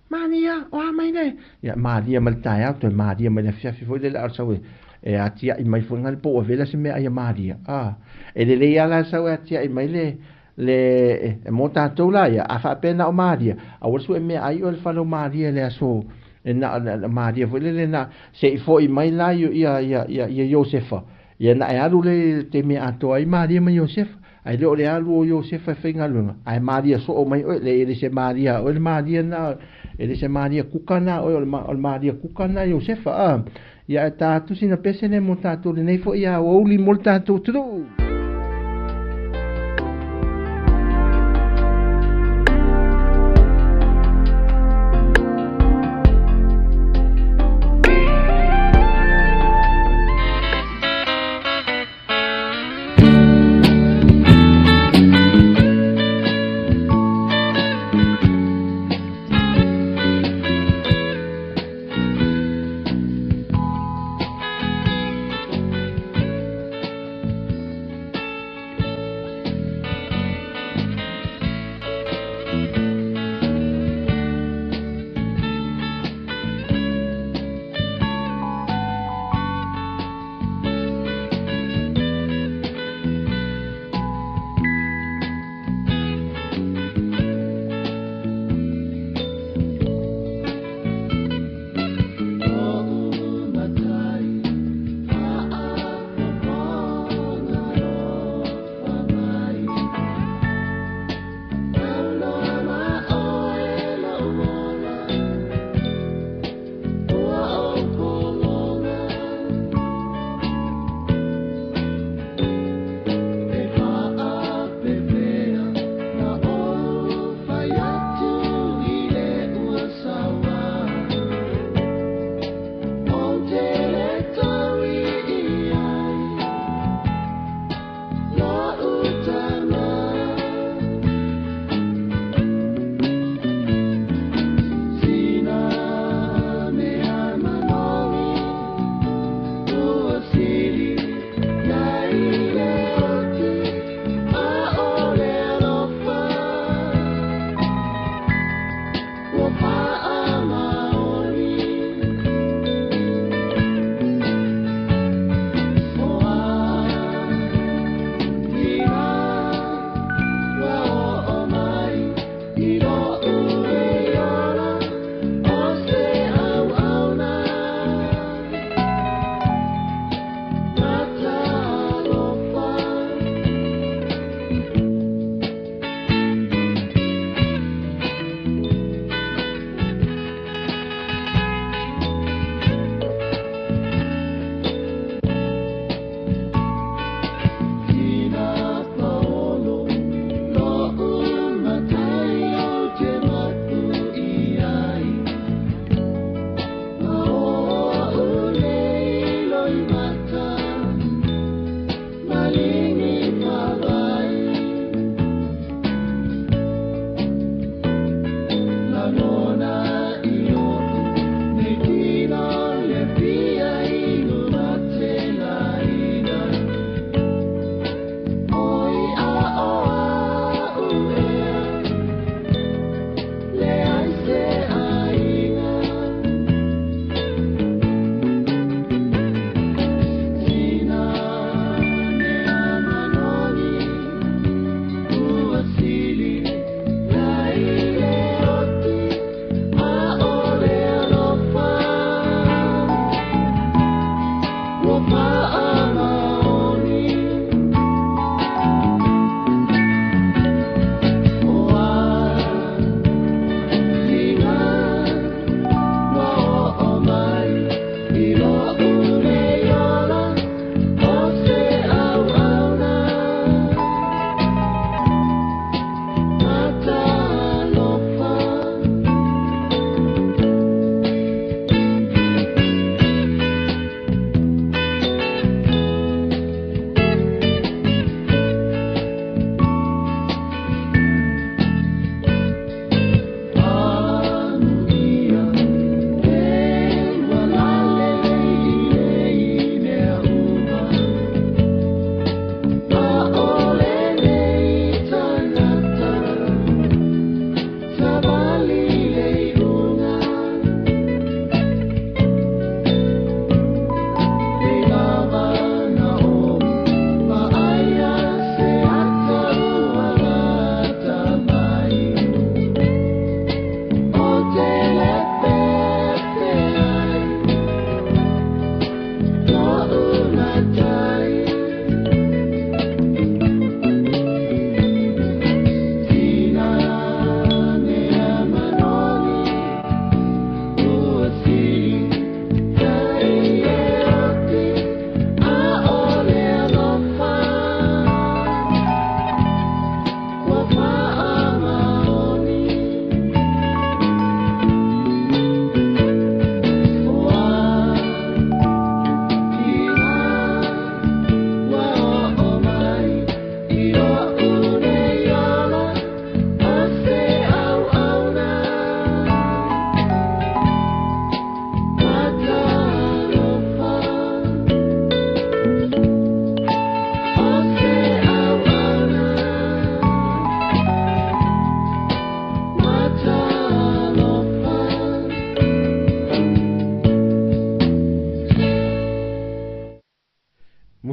[SPEAKER 1] Maria, o a mai le, ia malia mai le taeao, toe malia mai le afiafi foi lele, a o le sau e, e atia'i mai foi ngale po ua vela se mea ia malia. A, e lelei lava la sau e atia'i mai le, le, e mo tatou la ia, a faapea na o malia, aua le sue mea ai oe le fale o malia i le aso, e na, na, malia foi lele na, se i foi mai la ia, ia, ia, ia, ia Iosefa, ia na e alu le i le taimi e atoa ai Maria ma Iosefa, ae le o le alu o Iosefa e faigaluega, ae malia soo mai oe, le e le se malia a oe le malia na, e le se malia kuka na oe, o le malia kuka na Iosefa, a. Ia ae ta atu sina pese lea mo tatou lenei foi aoauli mo le tatou atunuu.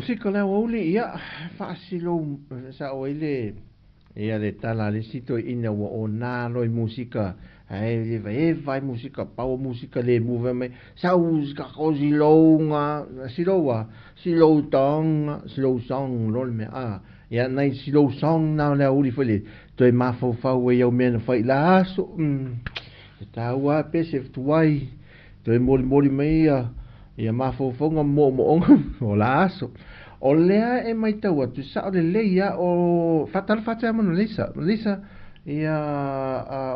[SPEAKER 1] Musika o le aoauli, ia, faasilou sao ai le ia le tala a le isi toeaina ua ona loa i musika, ae evaeva ai musika power musika lemu fai mai, sau kako silouga, silou a, silou tong, slow song loa le mea a. Ia nai slow song na o le aoauli foi le toe mafaufau ai au mea na fai i la aso. E taua lava pe se tuai toe molimoli mai ia ia mafaufauga ma moomooga o la aso. O lea e matau atu, sao lelei lava o faatalofa atu ia Monalisa. Monalisa, ia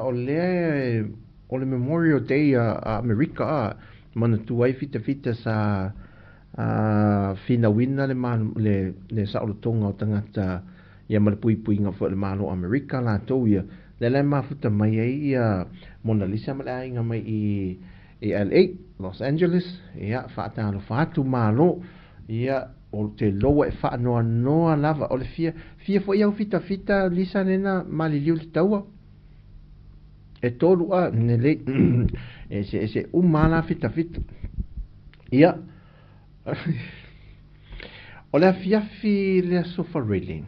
[SPEAKER 1] o lea o le Memorial Day a Amerika a, manatua ai fitafita sa finauina le le le saolotoga o tagata ia ma le puipuiga foi o le Malo o Amerika latou ia, lea la e mafuta mai ai ia Monalisa ma le aiga mai i i LA, Los Angeles, ia, faatalofa atu, malo, ia, o te loa e faanoanoa lava, o le fia, fia foi au fitafita Lisa lena maliliu i le taua, e tolu a, lelei, eseese uma lava la fitafita. Ia, o le afiafi le Aso Faraile,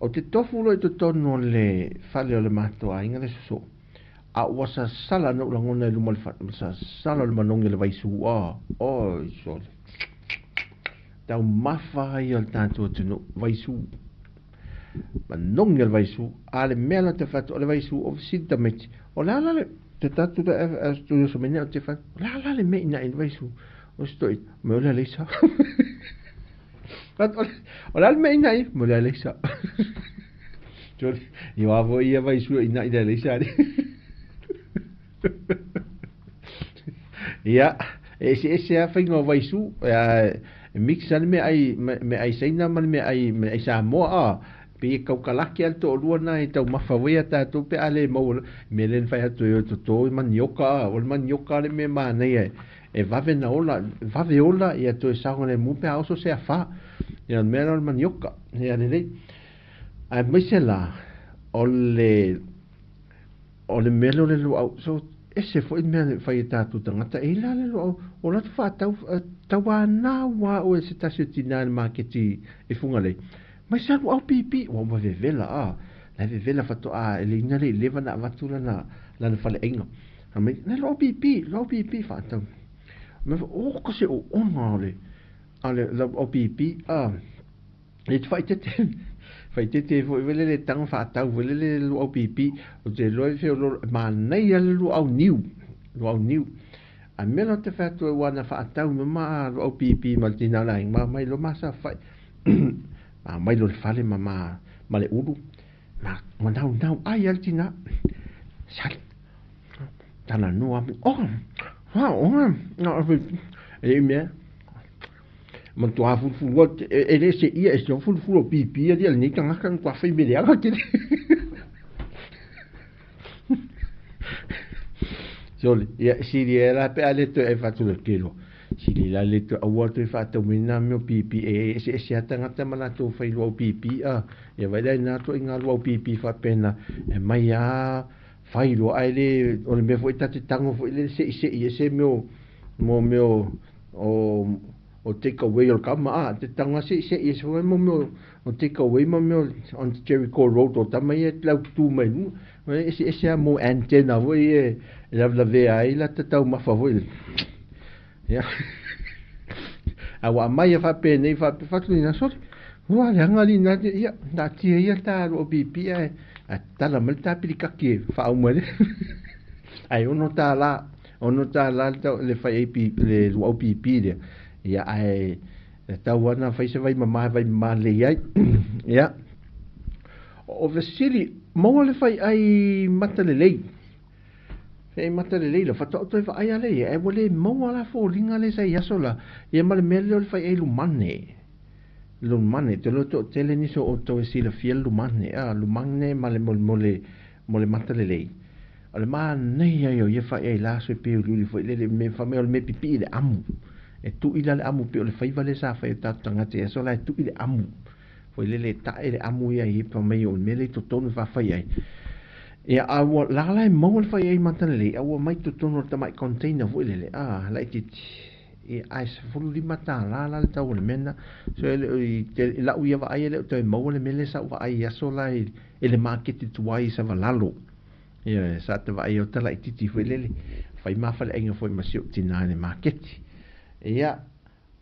[SPEAKER 1] ou te tofu loa i totonu o le fale o le matou aiga le soso, a ua sasala na ou lagona i luma o le fale, sasala o le manogi o le vaisu, a, oi sole, taumafa ia o le tatou atunuu, vaisu, manogi o le vaisu, a le mea la te fai atu, o le vaisu, o fesili tamaiti, o le a la le, te tatu le oso mai nei o te fai, o le a la le mea ina i le vaisu, o se toeaina, mai o le aleisa. O le a le mea ina i, mai o le aleisa. I wā foi ia vaisu ina i le aleisa ali. Ia, e eseese lava faiga o vaisu, e mix lava le meaai, meaai Saina ma le meaai, meaai Samoa a. Pei e kaukalaki lava le toalua na e taumafa foi a tatou pe a le maua loa. Mea lea na fai atu ai o toto i manioka a, o le manioka le mea manaia e vave na ola, vave ola ia toe saogalemu pe a oso se afa. Ia o le mea lea o le manioka, ia lelei. Aemaise la o le O le mea lea o le luau, so ese foi le mea e fai e tatou tagata, e i la le luau, o la faatau, tauanau lava oe se tasi o tina i le maketi i Fugalei, mai sa luau pipi, ua uma vevela a, la e vevela faatoa e le ina le i leva na avatu lana, lana faleaiga. Fai mai, na luau pipi, luau pipi faatau. Mea foi, o ka se oona o le, a le luau pipi, a. E te whaitete, whaitete foi wele le tanga whaatau wele le luau pipi, o te loa i wheo lolo, mānaia le luau niu, luau niu. A mea la te whaatu e wana whaatau me maa luau pipi ma le tina o le aiga, ma mai lo masa whai, ma mai lo le fale ma ma, ma le ulu, ma, ma nau nau ai a le tina, sali, tana noa, oh, ha, oh, no, e mea, Matua fulufulu e le seia e se fulufulu o pipi a lenei tagata na matua fai mea leaga tele. Sole, ia sili ai la pe a le toe ai fatu le kelo. Sili la le toe aua toe faatau mai nā mea o pipi e eseese a tagata ma latou fai luau pipi a. Ia vaai la i nā ituaiga luau pipi faapena e mai a fai loa ae le o le mea foi ta te tago foi lele seisei ai se mea o mo mea o o take away o le kama a te tago seisei ai se foi mo mea o take away ma mea on Jericho Road o tama ia e laututu mai luga e eseese lava mo antenna foi ia e lavelavea ai lata taumafa foi lele. Ia a ua aumai a faapenei faapea fatu ina sole ua leaga alii na ia taatia ia ta lua pipi ae ae tatala mai le ta pilikaki e faauma ai le ae $6 $6 le fai ai le luau pipi lea ia ae e tatau lava ona fai se vaimama e vaimama lelei ai. Ia o fesili maua le faiai mata lelei. Faiai mata lelei la faatoa ou toe vaai lava lea i ai ae ua le maua la foliga lea sa i aso la ia ma le mea lea o le faiai lumane. Lumane, te loa toatele nisi o outou e silafia le lumane, a lumane ma le mo le mo le mata lelei. O le manaia ia o ia faiai la aso e pei uliuli foi lele me fai mai o le mea pipii i le amu. E tui la le amu pei o le faiva lea sa fai e o tatou tagata i aso la e tui le amu. Foi lele e tae le amu ia i fai mai o le mea lea i totonu e faafai ai. Ia a ua la la e maua le faiai mata lelei a ua mai totonu o le tamai container foi lele, a laitiiti. Ia, ae $15 la le tau o le mea lena. So e le o i i lau ia vaai e le o toe maua le mea lea sa ou vaai i aso la i le maketi tuai i Savalalo. Ioe, sa ta vaai o ta laitiiti foi lele, fai ma faleaiga foi ma si ou tina i le maketi. Ia,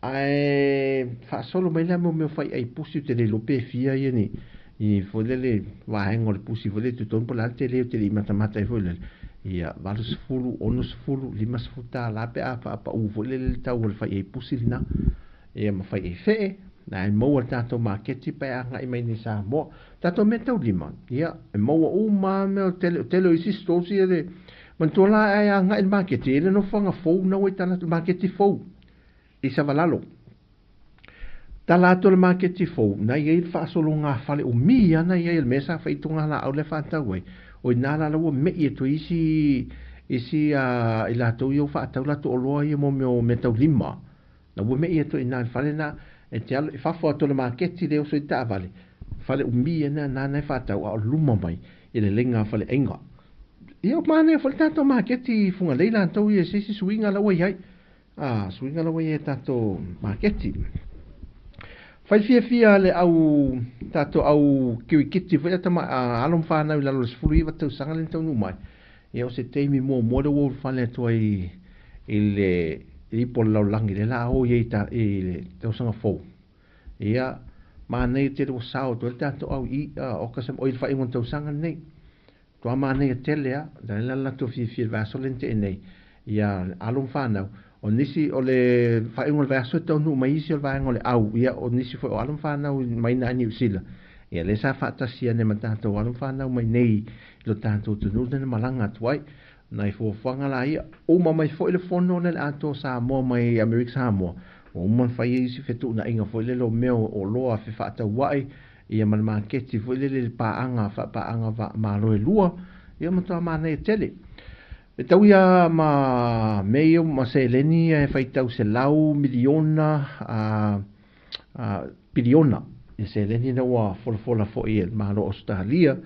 [SPEAKER 1] ae faasolo mai la mo mea o faiai pusi, ou te le iloa pe fia ia ni ni foi lele vaega o le pusi foi lele i totonu po o le a le tele o te le i matamata ai foi lele. Ia, 80, 60, $50 pe a faapau foi lele le tau o le faiai pusi lena. Ia ma faiai fee, na e maua i le tatou maketi pe a agai mai nei i Samoa. Tatou meataulima, ia, e maua uma lava mea o tele, tele o isi stores ia le, manatua la ai agai i le maketi, e i ai le nofoaga fou na ua i tala atu, maketi fou i Savalalo. Tala atu o le maketi fou, na i ai le faasologa fale umi lava na i ai o le mea sa fai i togalaau lea e faatau ai, o i ina la la ua me'i atu ai isi, isi i latou ia ua faatau latou oloa ia mo mea o meataulima. Na ua me'i atu ai i ina i le fale lena, e te alu i fafo atu o le maketi lea e oso ai taavale, fale umi lena na e faatau a o luma mai i le leiga faleaiga. Ia, manaia foi le tatou maketi i Fugalei latou ia i se isi suiga la ua i ai. A, suiga la ua i ai i tatou maketi. Fai fiafia le au tatou au kirikiti foi a tama a alo ma fanau i lalo o le 19 tausaga lea na taunuu mai. Ia o se taimi muamua lea ua ulufale atu ai i le ipu o le lalolagi lea la a o i ai i le tausaga fou. Ia, manaia tele ua sao atu ai le tatou au i Aoka oi le faaiuga o le tausaga lenei. Matua manaia tele a, lea la latou fiafia i le vaiaso lea na tea nei, ia alo ma fanau. O nisi o le faaiuga o le vaiaso e taunuu mai isi o le vaega o le au, ia o nisi foi o alo ma fanau mai na i Niu Sila, ia lea sa faatasi ane ma tatou alo ma fanau mai nei i lo tatou atunuu lea na malaga atu ai. Nai fuafuaga la ia, uma mai foi le fono lea le atoa Samoa mai Amerika Samoa, ua uma ona fai ai isi fetuunaiga foi lele o mea o oloa fefaatauai, ia ma le maketi foi lele i le paaga faapaaga va malo e lua, ia matua manaia tele. E tau ia ma mea ia ma seleni ia e faitau $100 miliona a piliona ia seleni na ua folafola foi e le Malo o Ausetalia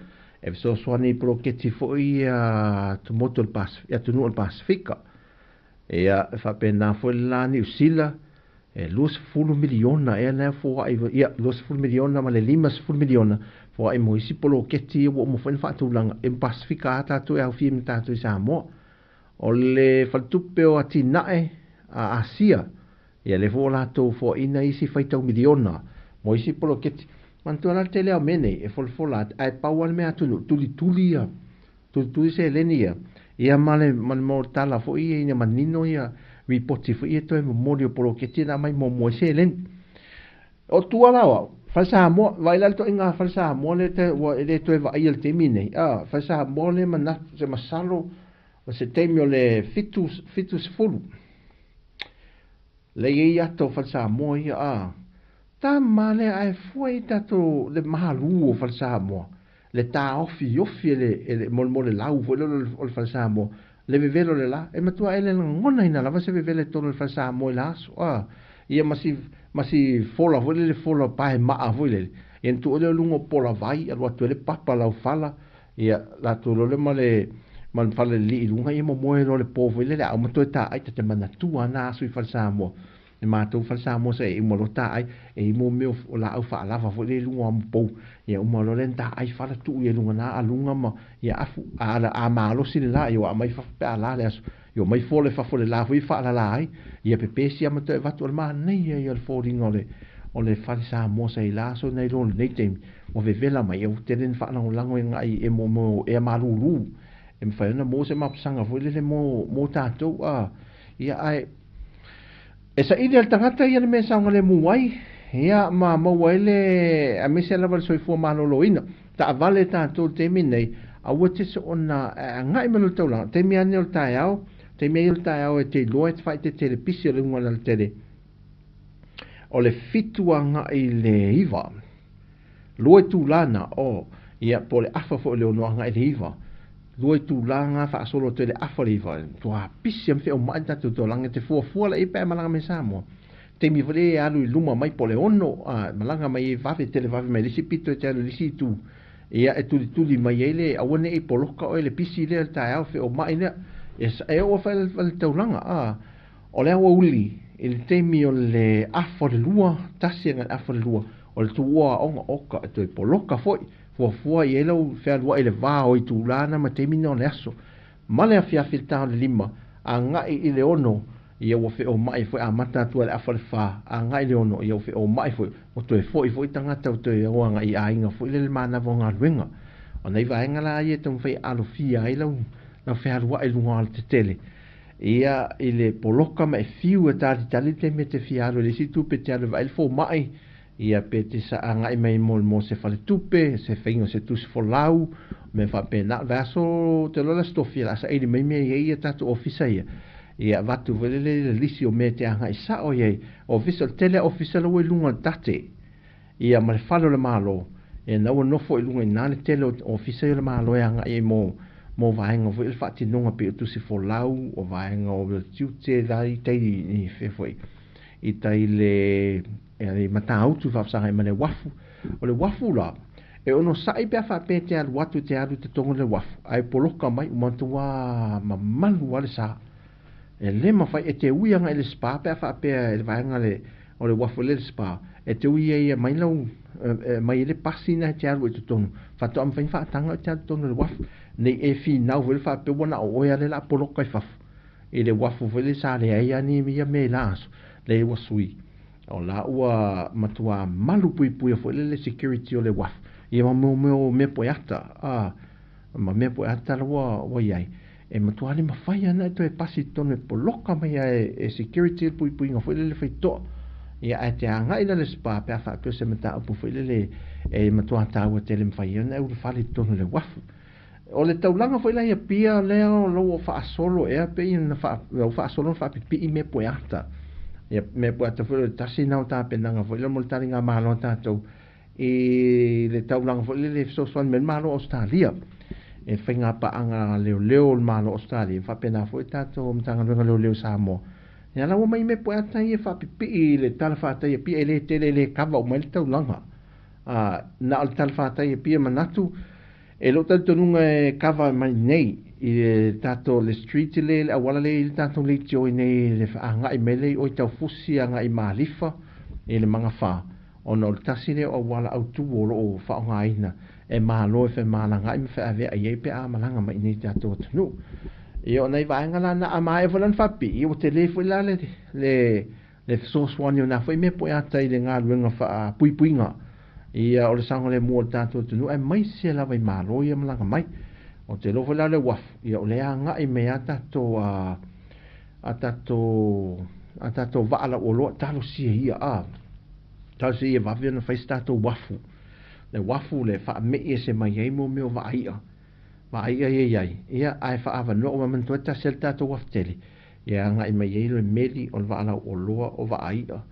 [SPEAKER 1] e fesoasoani i poloketi foi ia tumotu o le Pasifika, atunuu o le Pasifika. Ia, e faapena foi le la Niu Sila, e $20 miliona ea na e foai, ia, $20 miliona ma le $50 miliona foai mo isi poloketi ia ua uma foi ona faatulaga e Pasifika a tatou e aofia ma tatou i Samoa. O le faletupe o atinae a Asia, ia lea foi ua latou foaina isi faitau miliona mo isi poloketi. Manatua la le tele o mea nei e folafola atu, ae pau lava le mea atunuu, tulituli ia, tulituli seleni ia, ia ma le ma le mau tala foi ia ina manino ia ripoti foi ia toe momoli o poloketi na aumai muamua ai seleni. O tua la o au, Fale Samoa, vaai la le toaiga Fale Samoa lea te, ua e le toe vaaia i le taimi nei. A, Fale Samoa lea manatu, se masalo, o se taimi o le 70. Lea e i ai ata o Fale Samoa ia, a, tama lea ae fua i tatou le malu o Fale Samoa, le taofiofi e le, e le mo le lau foi lea o le Fale Samoa, le vevela o le la, e matua e le lagonaina lava se vevela i totonu o le Fale Samoa i la aso, a, ia ma si, ma si fola foi lele, fola pae maa foi lele, ia na tuu lea i luga o pola vai, alu atu ai le papa laufala, ia latou loa lea ma le, ma le fale lelei i luga, ia momoe loa le po foi lele, a uma toe taai, ta te manatua lava na aso i Fale Samoa, le matou Fale Samoa sa e uma loa taai, e i mo mea o laau faalava foi lea i luga o amupou, ia uma loa lea na taai fala tuu i luga na aluga ma ia afu, a, a malosi le la, ia ua aumai fafo pe a la le aso, ia omai fola i fafo i le la foi faalala ai, ia pepesi lava ma toe avatu, o le manaia ia o le foliga o le, o le Fale Samoa sa i la aso nai lo lenei taimi, ua vevela mai, ia ua tele na faalagolago agai i mo mo ea malulu, e mafai ona maua se mapusaga foi lele mo, mo tatou, a, ia ae, e saili e le tagata ia le mea e saogalemu ai, ia ma maua ai le, aemaise lava le soifua maloloina. Taavale tatou i le taimi nei, aua te soona agai mai loa i le taulaga. O le taimi lava lenei o le taeao, o le taimi lava ia o le taeao e te iloa e te faaeteete i le pisi o le luga o le alatele, o le 7 agai i le 9. Lua itula na, oh, ia, po o le afa foi o le 6 agai i le 9. Lua itula na faasolo atu ai le afa o le 9. Matua pisi lava ma feaumai le tatou taulaga e te fuafua laia pe a e malaga mai Samoa. Taimi foi lea e alu i luma mai po o le 6, a, malaga mai ai vave tele vave mai le isi pito e te alu i le isi itu. Ia, e tulituli mai ai le, aua ne i poloka oe le pisi lea i le taeao feaumai lea. E, e oo foi i le taulaga, a, o le aoauli. i le taimi o le 1:30, 1 agai i le 1:30, o le tuua aoga oka e toe poloka foi, fuafua i ai lau fealuai i le va o itula na ma taimi na o le aso. Ma le afiafi i le ta o le 5, agai i le 6, ia ua feomai foi amata atu ai le 3:30, agai i le 6, ia ua feomai foi, ua toe foi foi tagata ua toe o agai i aiga foi lele manava o galuega. O nai vaega la ia e taumafai e alofia ai lau fealuai i luga o alatetele, ia i le poloka ma e fiu e talitali le taimi e te fia alu i le isi itu pe te alu e vaai le fomai, ia pe te agai mai mo se faletupe, se faiga o se tusi folau, mea faapena. O le vaiaso ou te iloa le Aso Tofi o le a saili mai mea i ai ia tatou ofisa ia, ia avatu foi lele le lisi o mea e te agai sao i ai. Ofisa, o le tele lava o ofisa la ua i luga o le tate, ia ma le fale o le Malo, ia na ua nofo i luga i ina le tele o ofisa ia o le Malo e agai ai mo vaega foi o le faatinoga pei o tusi folau, o vaega o le tiute la i tai i fea foi i tai le Matautu faafesagai ma le uafu. O le uafu la, e onosai pe a faapea e te alu atu e te alu i totonu o le uafu, ae poloka mai, ua matua mamalu lava le sa. E le mafai, e te ui agai i le spa pe a faapea i le vaega o le uafu lea le spa, e te ui ai e aumai lau, aumai ai le pasi lena e te alu ai i totonu, faatoa mafai ona faataga oe e te alu i totonu o le uafu. Nei e finau foi le faapea ua na o oe lava lea o le a poloka i fafo i le uafu foi lea sa leai lava ni ia mea i la aso, lea ua sui. O la ua matua malu puipuia foi lele security o le uafu, ia ma mea o mea poeata, a, ma mea poeata la ua i ai, e matua le mafai lava ona e toe pasi i totonu e poloka mai lava e security le puipuiga foi lele faitoa. Ia ae te agai la i le spa pe a faapea o se mataupu foi lele e matua taua tele mafai ai ona e ulufale i totonu o le uafu. O le taulaga foi la i Apia lea o lo o faasolo ea pei ona ua faasolo ona faapipii mea poeata. Ia mea poeata foi o le tasi lena o tapenaga foi lea mo le taligamalo a tatou i le taulaga foi lele e fesoasoani mai le Malo o Ausetalia e faiga paaga leoleo o le Malo o Ausetalia faapena foi tatou Matagaluega Leoleo i Samoa. Ia la ua mai mea poeata ia e faapipii i le talafatai i Apia e le tele e le kava uma ai le taulaga. Na o le talafatai i Apia manatu E lou talitonuga e kava mai nei i le tatou le street le le auala le i le tatou leitio i nei le agai mai lea i o i Taufusi agai i Malifa i le Magafa ona o le tasi lea o auala autu o lo o faaaogaina e malo e femalagaai ma feaveai ai pe a malaga mai i nei i tatou atunuu. Ia o nai vaega la na a maea foi la ona faapipii ia ua tele foi la le le le fesoasoani o na foi mea poeata i le galuega faapuipuiga ia o le saogalemu o le tatou atunuu aemaise lava i malo ia malaga mai. Ou te iloa foi la o le uafu, ia o lea agai mai a tatou a tatou a tatou vaa lauoloa, talosia ia a talosia ia vave ona fai se tatou uafu. Le uafu le faame'i ese mai ai mo mea o vaa i'a, vaa i'a ia i ai, ia ae faaavanoa uma manatua e tasi ai le tatou uafu tele, ia agai mai ai le meli o le vaa lauoloa o vaa i'a,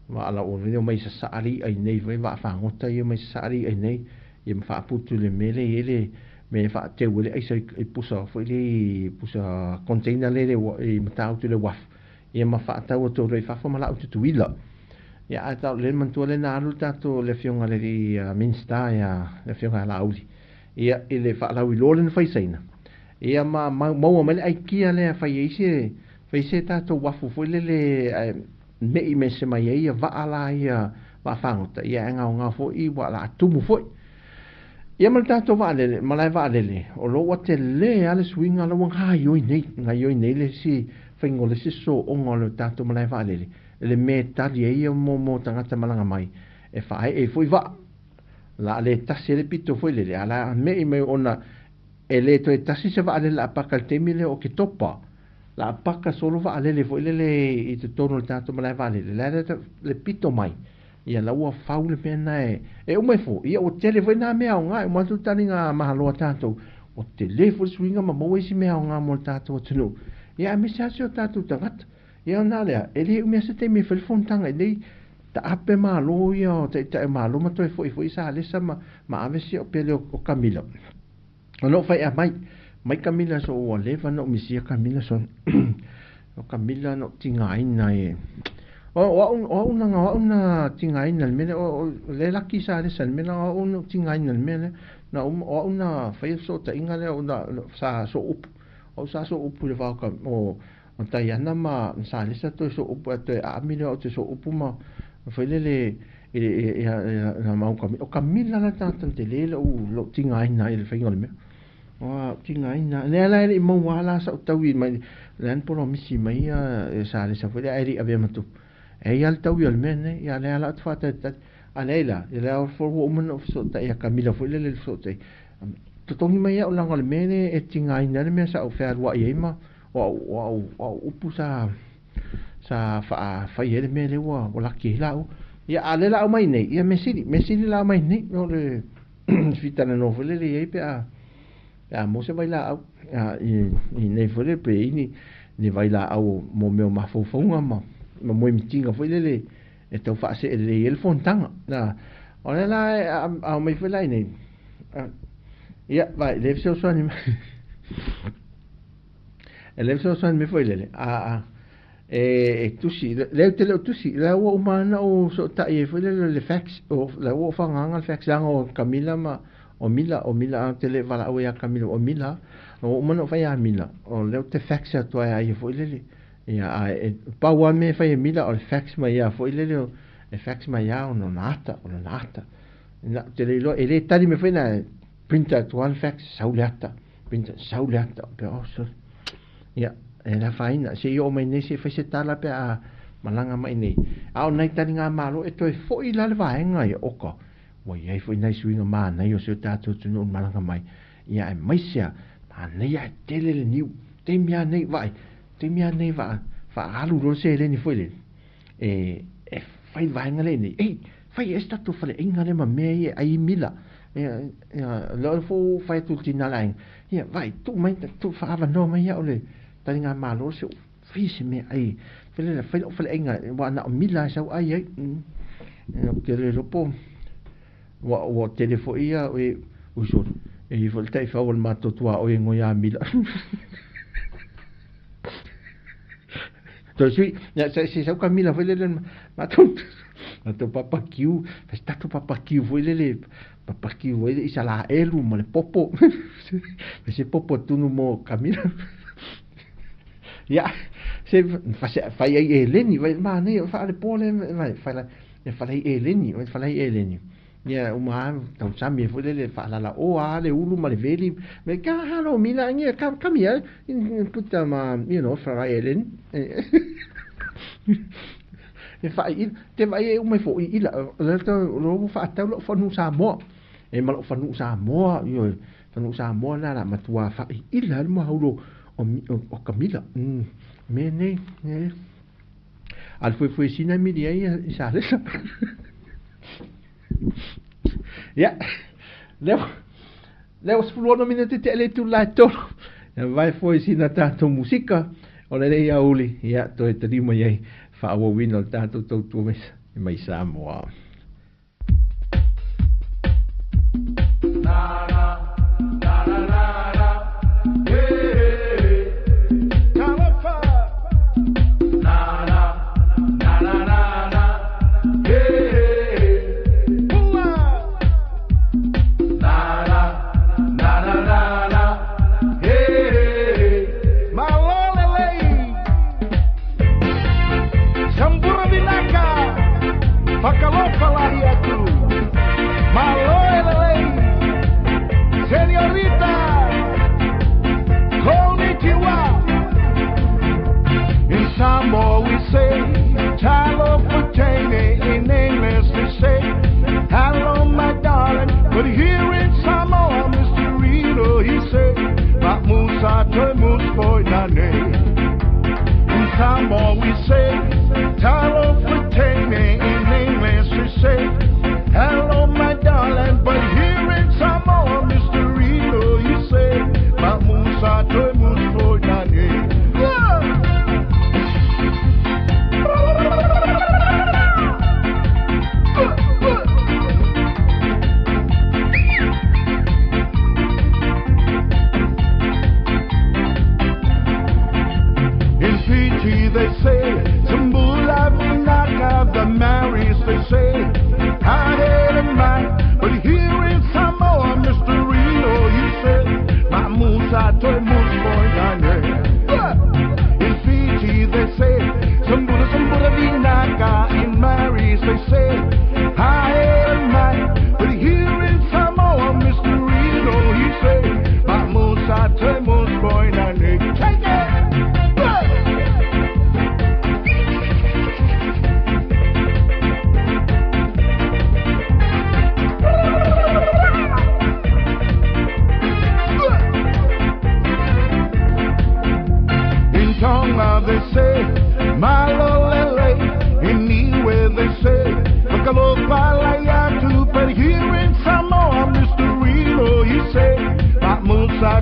[SPEAKER 1] vaa lauoloa ia omai i sasaa le i'a i nei foi vaa fagota ia omai i sasaa le i'a i nei, ia ma faaputu i le mea lea e i ai le mea e faateu ai le aisa i pusa foi lea i pusa container lea i Matautu i le uafu, ia ma faatau atu loa i fafo ma lau Tutuila. Ia ae tau le manatua lea na alu le tatou le afioga i le alii Minisita ia le afioga ia Laauli, ia i le faalauiloa lea na fai i Saina, ia ma maua mai le aikia lea e fai ai se fai se tatou uafu foi lele ae me'i mese mai ai ia vaa la ia vaa fagota, ia ae gaogao foi ua o le a tumu foi. Ia ma le tatou vaalele, malae vaalele, o lo o ua tele lava le suiga la ua gaioi nei, gaioi nei le isi faiga o le isi sooga o le tatou malae vaalele, le mea e tali ai ia mo tagata malaga mai, e faaee ai foi vaa. La a le tasi ai le pito foi lele, a la me'i mai ona e le toe tasi se vaalele la a paka i le taimi lea o Oketopa, la a paka solo vaalele foi lele i totonu o le tatou malae vaalele, la le pito mai, ia la ua fau le mea lena e uma ifo, ia ua tele foi na mea aoga, e uma atu le taliga malo a tatou, ua tele foi le suiga ma maua isi mea aoga mo le tatou atunuu, ia aemaise lava si o tatou tagata. Ia ona lea, e le umi lava se taimi e fai le fonotaga i nei taape malo ia o taitai o malo ma toe foi foi i Salesa ma ma ave si au pele o Kamila. Ona ou fai ea mai, mai Kamila so ua leva ona ou misia Kamila so o Kamila na ou tigaina e o o au o au na o au na tigaina i le mea lea o le laki Salesa i le mea lea o au na ou tigaina i le mea lea na o au na faia le fesootaiga lea o na sa sooupu o au sa sooupu i le va o O Taiana ma Salesa toe sooupu ae toe aami lea o te sooupu ma foi lele i le mau Kamila. O Kamila la le tagata na tele lou tigaina ai i le faiga o le mea. Ua tigaina. Lea la e le i maua lava la sau taui mai lea na polomisi mai ia Salesa foi lea ae le i avea ma tupu. E i ai lava le taui o le mea lenei. Ia lea la ou te faatalitali. A leai la, ia lea foi ua uma ona ou fesootai ia Kamila foi lele i le fesootai. Totogi mai au leaga o le mea lea e tigaina ai le mea sa ou fealuai ai ma o au, o au, o au upu sa sa faafai ai le mea lea ua ua laki ai laua. Ia a o lea la aumai nei, ia mea sili, mea sili la aumai nei o le fitalanoa foi lele i ai pe a pe a maua se vailaau i i nei foi lele pe i ai ni ni vailaau mo mea o mafaufauga ma ma moemitiga foi lele e tau faasee lelei ai le fonotaga. O lea la e aumai foi la i nei, ia, vai, le fesoasoani mai. E le fesoasoani mai foi lele, a e tusi, lea ou te le o tusi, lea ua uma ona ou fesootai ai foi lele le fax, o lea ua ou faagaga le fax, leaga o Kamila ma o Mila, o Mila, ou te le valaau ia Kamila, o Mila, ua uma ona ou fai ia Mila, o lea ou te fax atu ai ia ia foi lele. Ia, a e pau lava le mea e fai e Mila o le fax mai ia foi lele, e fax mai ia o lona ata, o lona ata. Na, ou te le iloa, e le tali mai foi na printer atu lava le fax, sau le ata, printer, sau le ata, pe oh, sorry. Ia, e le afaina, se i oo mai nei se i fai se tala pe a malaga mai nei. A o nai taligamalo e toe foi la le vaega ia, oka, ua i ai foi nai suiga manaia o si o tatou atunuu i malaga mai. Ia, aemaise a, manaia ae tele le niu, taimi lava nei, vaai, taimi lava nei vaa, faaalu loa le seleni foi lele, e, e fai le vaega lea nei, ei, fai e se tatou faleaiga lea ma mea ia e ai ai mila. Ia, ia, lea foi ua fai atu i le tina o le aiga, ia, vaai, tuu mai, tuu faaavanoa mai au le taligamalo se i ou fai se meaai, fai lea, fai lau faleaiga, aua na o mila e sau ai ai. Ou te le iloa po ua, ua tele foi ia, e, ui sole, e i ai foi le taifau o le matou tuaoi e goia mila. Toe sui, ia, se, se sau Kamila foi lele matou, matou papakiu, fai se tatou papakiu foi lele, papakiu foi lele i Salaelu ma le popo. Fai se popo tunu mo Kamila. Ia, se fai ai eleni, vai manaia, faalepo le, vai, fai la, e falai eleni, vai falai eleni. Ia uma lava tausami ai foi lele faalalao lava le ulu ma le veli me ka halo mila angia ka come here put them you know fry eleni e faaiila te vaai e uma i foiila o lea ua faatau lau fanuu Samoa e ma lou fanuu Samoa ioe fanuu Samoa lena la matua faaiila le mahaulo o Kamila mea nei a le fuefuesina e mili ai i Salesa. Ia, lea, lea ua 16 minute tea le itula e tolu. Ia vae foi sina tatou musika o lenei aoauli, ia toe taliu mai ai faaauauina o le tatou tautua mai Samoa.
[SPEAKER 3] Sambura Vinaka, Fakalofa.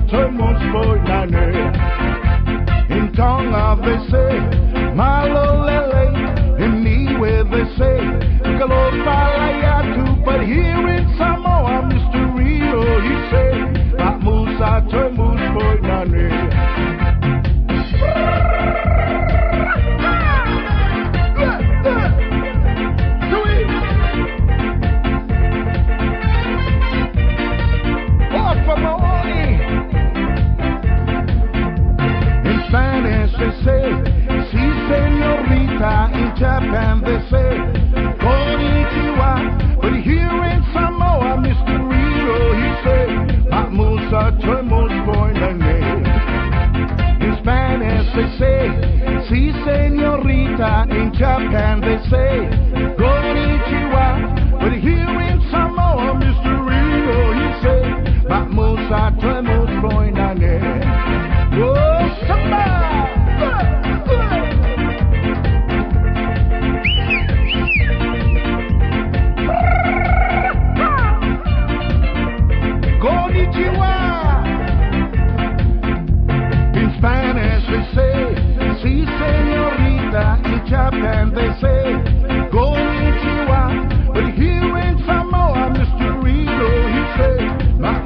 [SPEAKER 3] Tomus nane. In Tonga they say, Malo lele. In Niue they say, Kalo But here in Samoa, Mr. Rito, he say, Musa Tomus nane. In Spanish they say, si señorita. In Japan they say, konnichiwa. But here in Samoa, Mr. Rito, he say, Musa Tomus nane. In Spanish they say, si señorita. In Japan they say, konnichiwa. But here in Samoa, Mr. Rito, he say, Musa Tomus nane. Oh, somebody! Konnichiwa. In Spanish they say, si señorita. In Japan they say, konnichiwa. But here in Samoa, Mr. Rito, he say,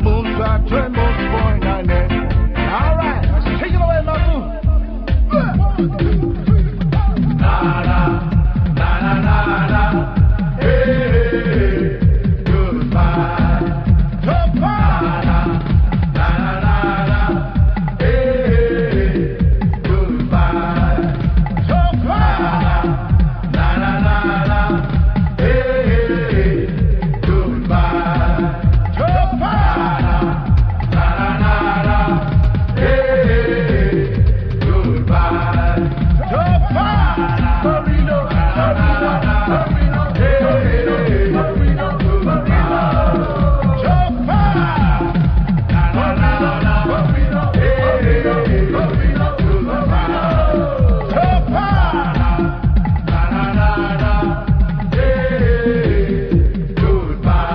[SPEAKER 3] Musa Tomus nane. All right, let's take it away, Mapu. Na na na na na na. Hey, hey, hey, goodbye. Na na na na na. Hey, hey, goodbye. Na na na na. Hey, hey, goodbye. Na na na na. Hey, hey, goodbye. Marino, Marino, Marino, hey, hey, Marino, Marino. Na na na na, Marino, hey, hey, Marino, Marino. Na na na na, hey, hey, goodbye.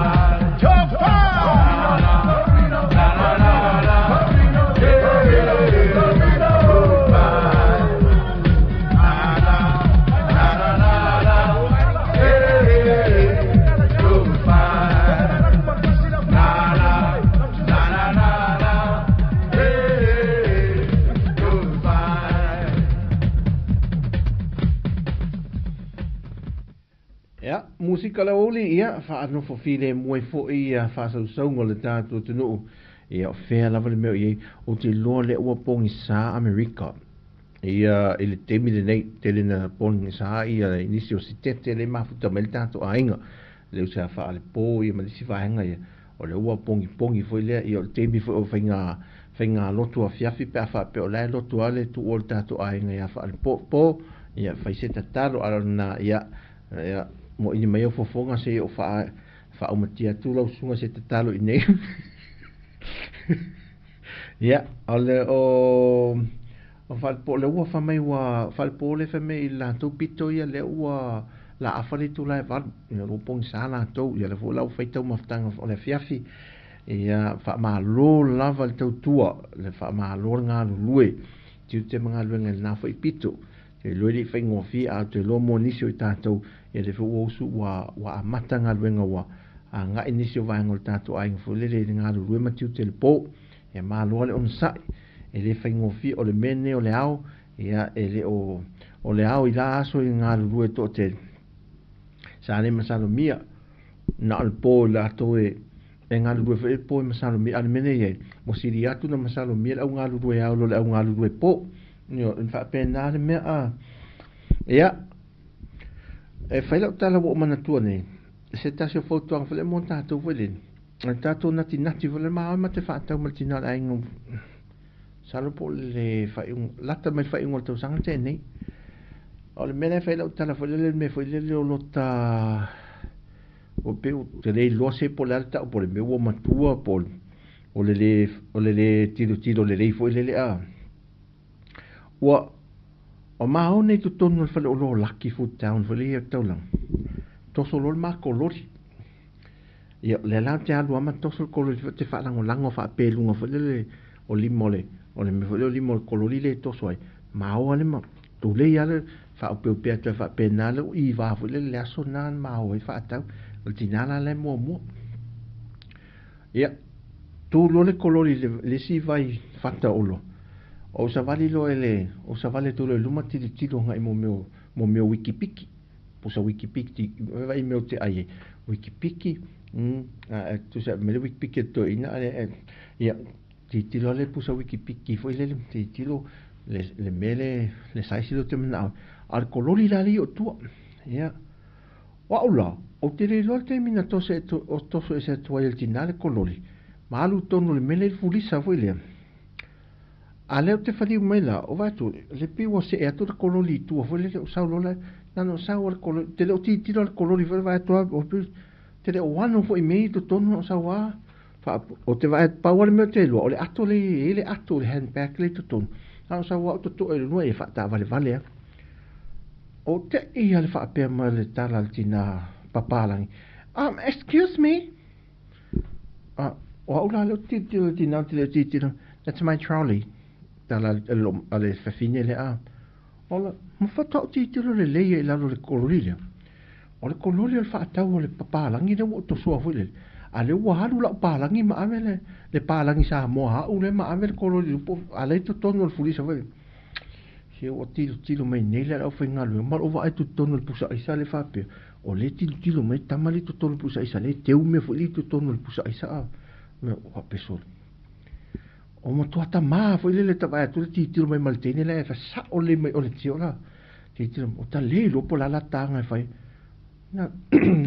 [SPEAKER 3] Marino, na na na na, Marino, hey, hey, Marino, goodbye. Na na na na na, hey, hey, goodbye. Na na na na na, hey, hey, goodbye.
[SPEAKER 1] Ia, musika la oli, ia, whaanofo file moe fo ia, whaasausauga o le tātou atunuu. Ia, o fea lava le mea o i ai, o te loa le ua pogisa Amerika. Ia, i le taimi lenei, tele na pogisa ia i nisi o sitete le mafuta mai le tātou aiga. Le usa whaalepo ia ma nisi vaega ia. O le ua pongipongi foi lea, ia o le taimi foi o whainga lotu a fiafi pe a whaapea o lae lotu a le tu o le tātou aiga ia whaalepo po, ia whaise tatalo ala na, ia, ia, mo ini mai o fofonga se o whaaumatia atu lau sunga se tatalo i nei. Ia, o le o whaalepo, le ua whamai ua whaalepo le whamai i lātou pito ia le ua la afa le tū lae valu. Ia, lo pongi sa lātou, ia le fo lau whaitau mafutanga o le fiafi. Ia, whaamalo lava le tautua, le whaamalo le ngā lulue. Tiu te mga luenga le nā whai pito. Te loe li whaingoa fi a te loa mo nisi o i tātou. Ia le fo ua usu ua amata ngā luenga ua a ngā nisi o vaenga o le tātou ainga fo lele i ngā lulue ma tiu te le pō. Ia maloa le onosai. E le whaingoa fi o le mene o le ao. Ia e le o le ao i la aso i ngā lulue tō te sa le masalomia. Na o le pō i lātou e ngā lulue fo e pō i masalomia. A le mene ia mo siri atu na masalomia le au ngā lulue ao lo le au ngā lulue pō. Ia, e whaapena le mea a. Ia, e whai lau tala wa o manatua nei. Se tasi o fautuanga fo le mo tātou fo le. Le tātou nati nati fo le maa ma te whaatau ma le tina le ainga. Salo po le whaiunga, lata mai whaiunga o le tausanga tēnei. O le mea whai lau tala fo le le me fo le le o lota o pe o te lei loa se po le alta o po le mea ua matua po o le le tiro tiro le lei fo le le a. Ua o maao nei totonu o le fale o lo Lucky Food Town fo le ia taulang. Toso lo le makolori. Ia le la te alu ama toso le kolori te whaalangolango whaapelunga fo le le o lima o le o le mea foi lea o lima o le kololi lea e toso ai, maoa le ma tulei lava le faaopeopea atu ai faapena le iva foi lele i le aso lena na maoa ai faatau. O le tina la la e muamua. Ia, tu loa le kololi i le isi vai fata olo, ou savali loa i le, ou savali atu loa i luma tilotilo agai mo mea o, mo mea o wikipiki, pusa wikipiki, vaai mea ou te ai ai, wikipiki, tusa me le wikipiki a le toeaina, ia, tilotilo lava le pusa wikipiki foi lele, tilotilo le mea le, le size lea ou te manao ai, a o le kololi la lea i ou tua. Ia, o au la, ou te le iloa le taimi na toso ese atu ai e le tina le kololi, ma alu i totonu o le mea lea i le fulisa foi lea. A lea ou te whaliu mai la, o vaai atu, le pei ua see atu le kololi i tua foi lele, o sau loa la, na ona sau lava le kololi, te le o tilotilo lava le kololi foi lea, vaai atu lava, te le o ano foi i mea ia i totonu, o sau lava, ou te vaai atu, pau lava le mea ou te iloa, o le ato lea e i ai le ato, le handbag lea i totonu, na ona sau lava ou totoe i luga, ia faataavalevale lava. O te i a le faapea mai o le tala a le tina papalagi, excuse me? O au la lea ou te tilotilo i le tina, ou te le o tilotilo, that's my trolley, tala a le fafine lea, a. Ola, ma faatoa ou tilotilo lelei ai i lalo o le kololi lea. O le kololi o le faatau o le papalagi lea ua ou tosoa foi lele, a lea ua alu lau palagi ma ave le, le palagi Samoa a au lea ma ave le kololi a lea i totonu o le fulisa foi lele. Se ua tilotilo mai nei la le aufaigaluega ma lou vaai atu i totonu o le pusa aisa lea faapea, o lea e tilotilo mai le tama lea i totonu o le pusa aisa lea e teu mea foi lea i totonu o le pusa aisa a mea faapea sole. O matua tama foi lele ta vaai atu le tilotilo mai ma le teine lea e fasao lelei mai o le tio la. Tilotilo o ta le iloa po o le a la taga e fai. Na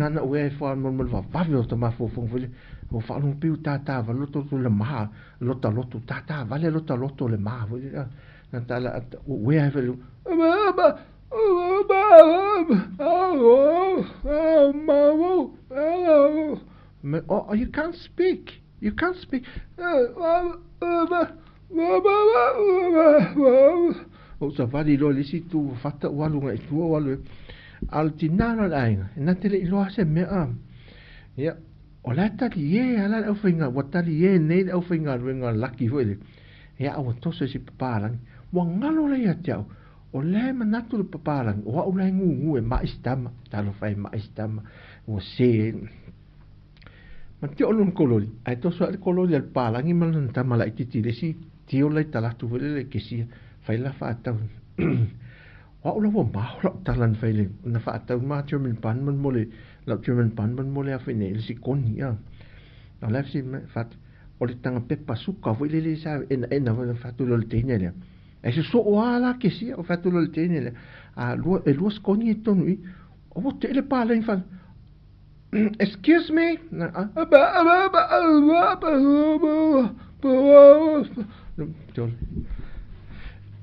[SPEAKER 1] na uea e fua mo le vavave o ta mafaufauga foi lea. Ua faalogo pei ua tātā vale loto loto le ma, lota loto, tātā vale lota loto le ma foi lea. Na tala ua uea ai foi le Oh, you can't speak. You can't speak. Ou savali loa i le isi itu fata ua alu agai i tua ua alu a o le tina la o le aiga e na te le i iloa se mea a ia o la e talie a la le aufaiga ua talie nei le aufaigaluega laki foi le ia a ua toso i si papalagi ua galo la ia te au o la e manatu le papalagi o au la e gugu e mai si tama talofa e mai si tama ua se Ma te o lona kololi, ae toso ae le kololi a le palagi ma lona tama laitiiti i le isi tio lai talatu foi lele kesia, fai la faatau. O au la ua maho lau tala na fai le, na faatau ma German bun man mo le, lau German bun man mo le a fai nei, le sikoni a. O la si fat, o le tanga pepa suka foi lele sa ena ena foi na fatu lo le teine lea. Ae se soo a la kesia o fatu lo le teine lea. A lua, e lua sikoni e tonu i, o ua te le palagi fa, Excuse me?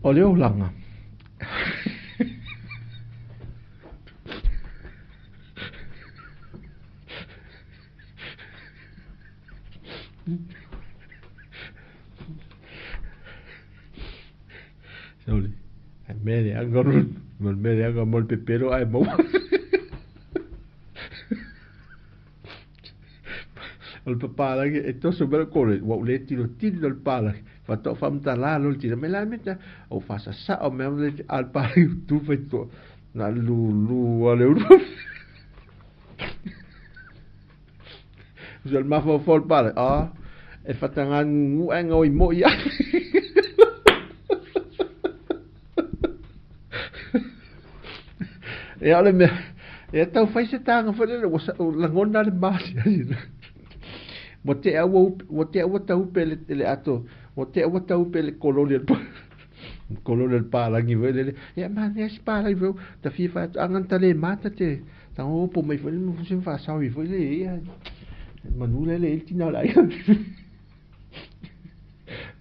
[SPEAKER 1] O le olaga. Sorry. Ai mea leaga mo le mea leaga mo le pepelo ae maua. O le papalagi e toso mai le kore, ua ou le tilotilo le palagi. Faatoa ou faamatala loa le tina mai la mea ta, ou faasasao mea le a le palagi ua tu faitoa. Na lulu a le ulu. Usa le mafaufau le palagi, ah, e fatagagugu ae gaoi moi ai. Ia o le mea, ia tau fai se taga foi lele, ua lagona le masiasi. Ua tea ua upe, ua tea ua taupe le, le ato, ua tea ua taupe le kololi o le kololi o le palagi foi lele. Ia manaia si palagi foi, ta fia fai atu, a ta le mata te, ta opo mai foi le ma fusi ma faasaoi foi le ia. Manu le le tina o le aiga.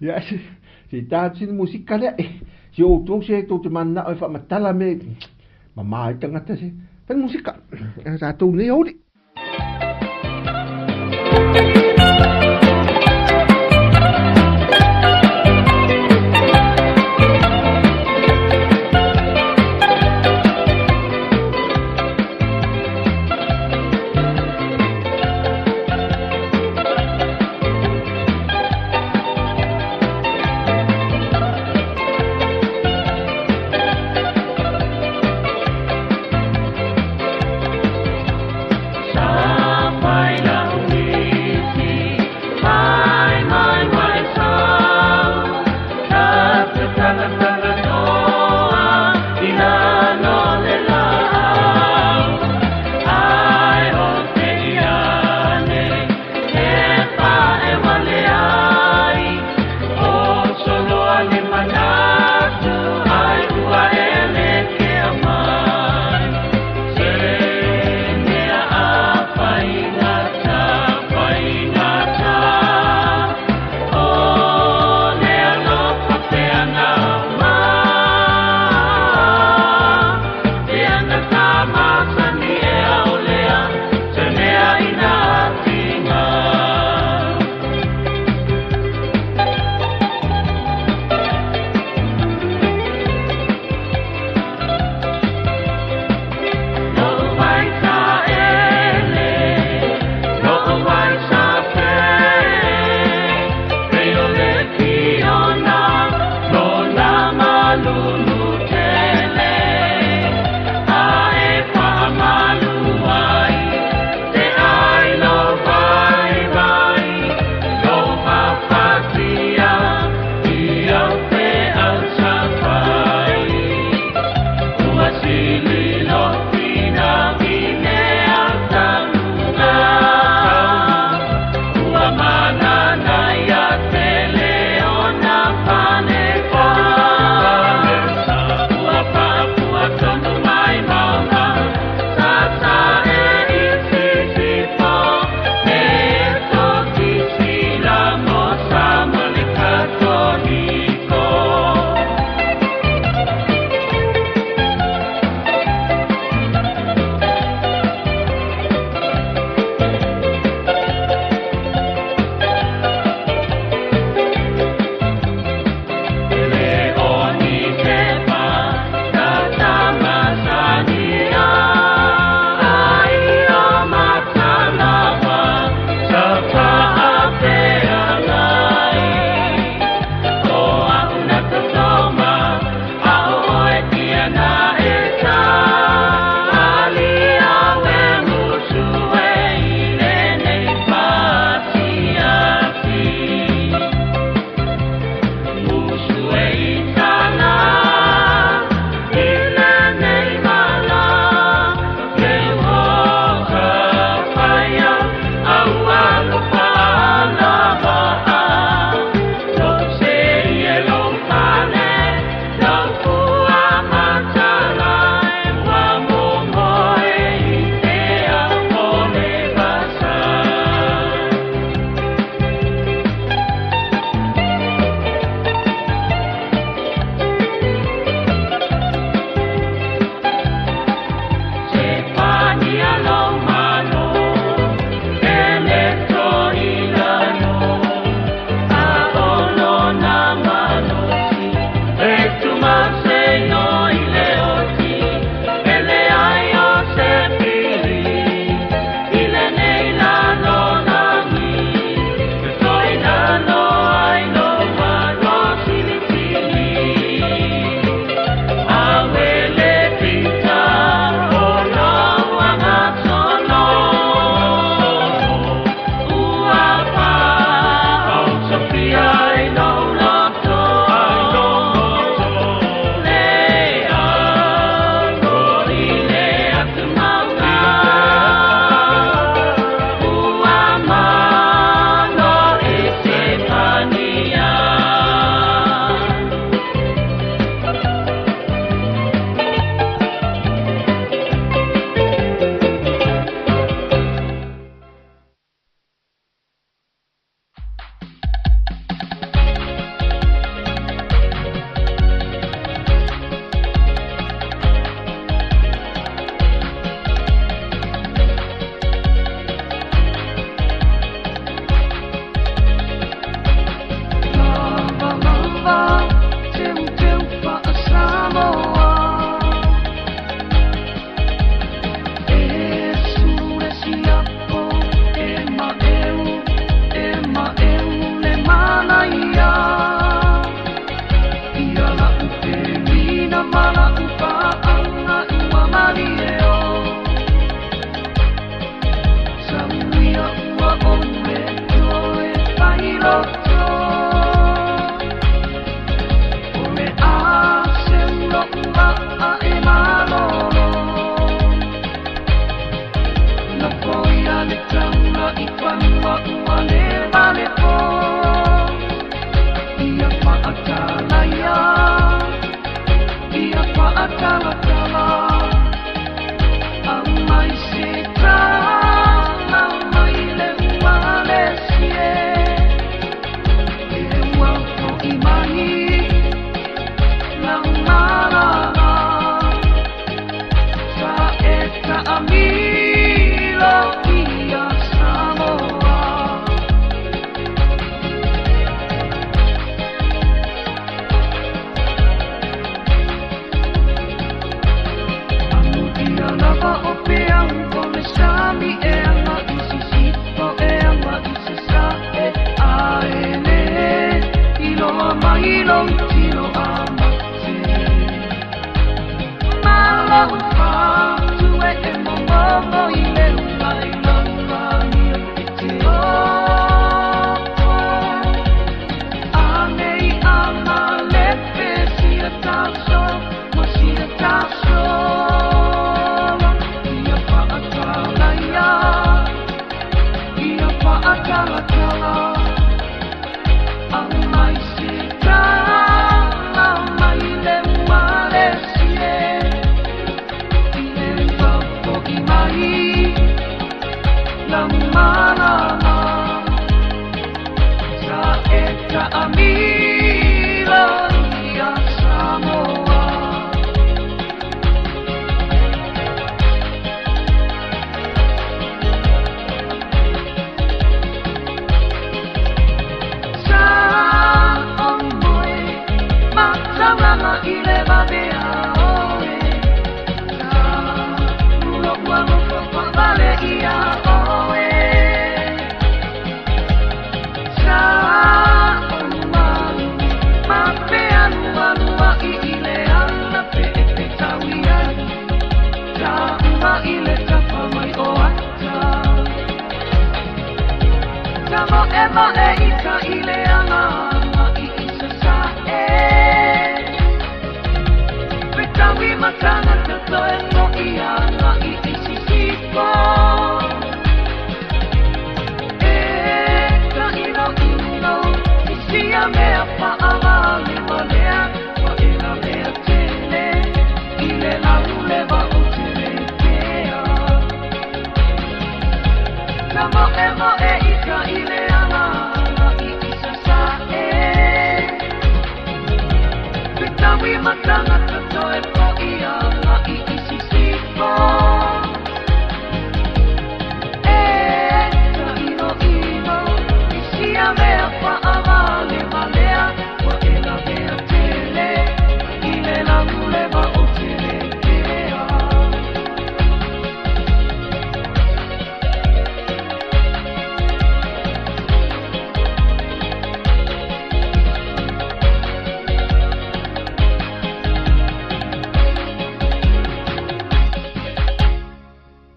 [SPEAKER 1] Ia, se i tā atu sina musika lea, si outou se tou te mananao e faamatala me mamā ai tagata se. Fai musika, e tātou nei auli.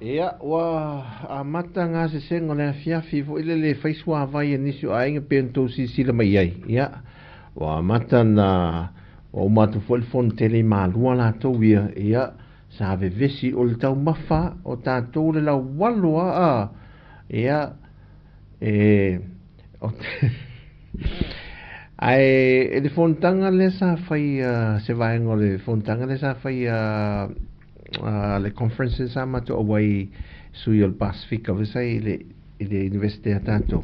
[SPEAKER 1] Ia, ua amata gasesega o le afiafi foi lele e fai suavai e nisi o aiga pei ona tou silasila mai ai. Ia, ua amata na ua uma atu foi le fono tele i Malua latou ia, ia, sa vevesi o le taumafa o tatou le laualo a, ia, e, o te, ae e le fonotaga lea sa fai se vaega o le fonotaga lea sa fai le conference sa matou auai sui o le Pasifika foi sa i le i le University a tatou.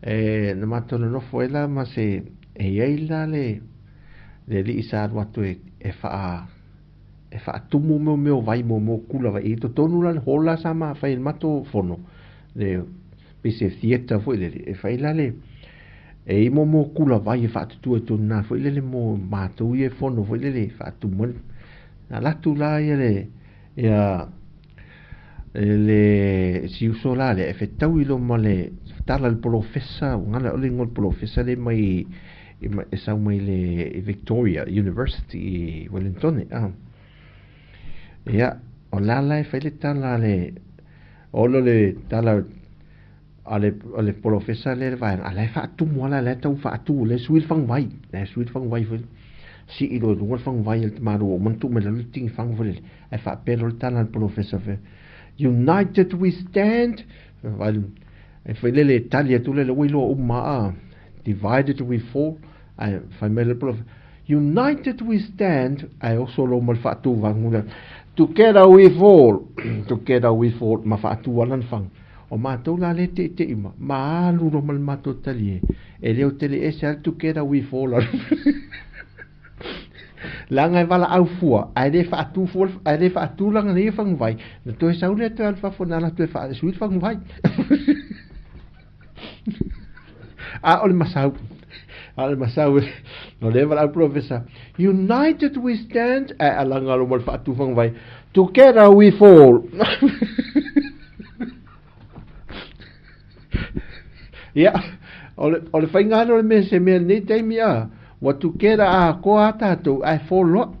[SPEAKER 1] E na matou nonofo ai la ma se e i ai la le le alii sa alu atu e e faa e faatumu mea mea o vai mo mo kula vai i totonu la le hall la sa ma fai le matou fono le pei se theatre foi lele e fai la le e i mo mo kula vai e faatutua i tonu na foi lele mo matou ia e fono foi lele e faatumu ai na alu atu la ia le ia le si uso la lea e fetaui loa ma le tala i le polofesa ua gala ʻole igoa o le polofesa lea mai e sau mai le Victoria University i Wellington a ia o la la e fai le tala a le o le tala a le a le polofesa lea le vaega a la e faatumu lava la la e tau faatu lea e sui le faguvai la e sui le faguvai foi sii loa i luga le faguvai a le tamālua ua uma ona tuu mai lalo le tigi fagu foi lele ae faapea loa le tala a le polofesa fai United we stand ae foi lele e tali atu lele ua iloa uma a divided we fall ae fai mai le polofesa United we stand ae oso loa ma le faatuvagu lea together we fall together we fall ma faatu ala na fagu O matou la lea e teitei ma, ma alu loa ma le matou talie, e leo tele ese a le together we fall Leaga e valaau fua, ae le faatu fua, ae le faatu lana ia faguvai, na toe sau lea toe alu fafo na alu atu e faasui le faguvai. A o le masau, a o le masau, o lea e valaau professor, United we stand, ae alaga loa ma le faatu faguvai, Together we fall. Ia, O le faiga lea o le mea se mea i lenei taimi a, ua together atoa lava tatou ae fall loa.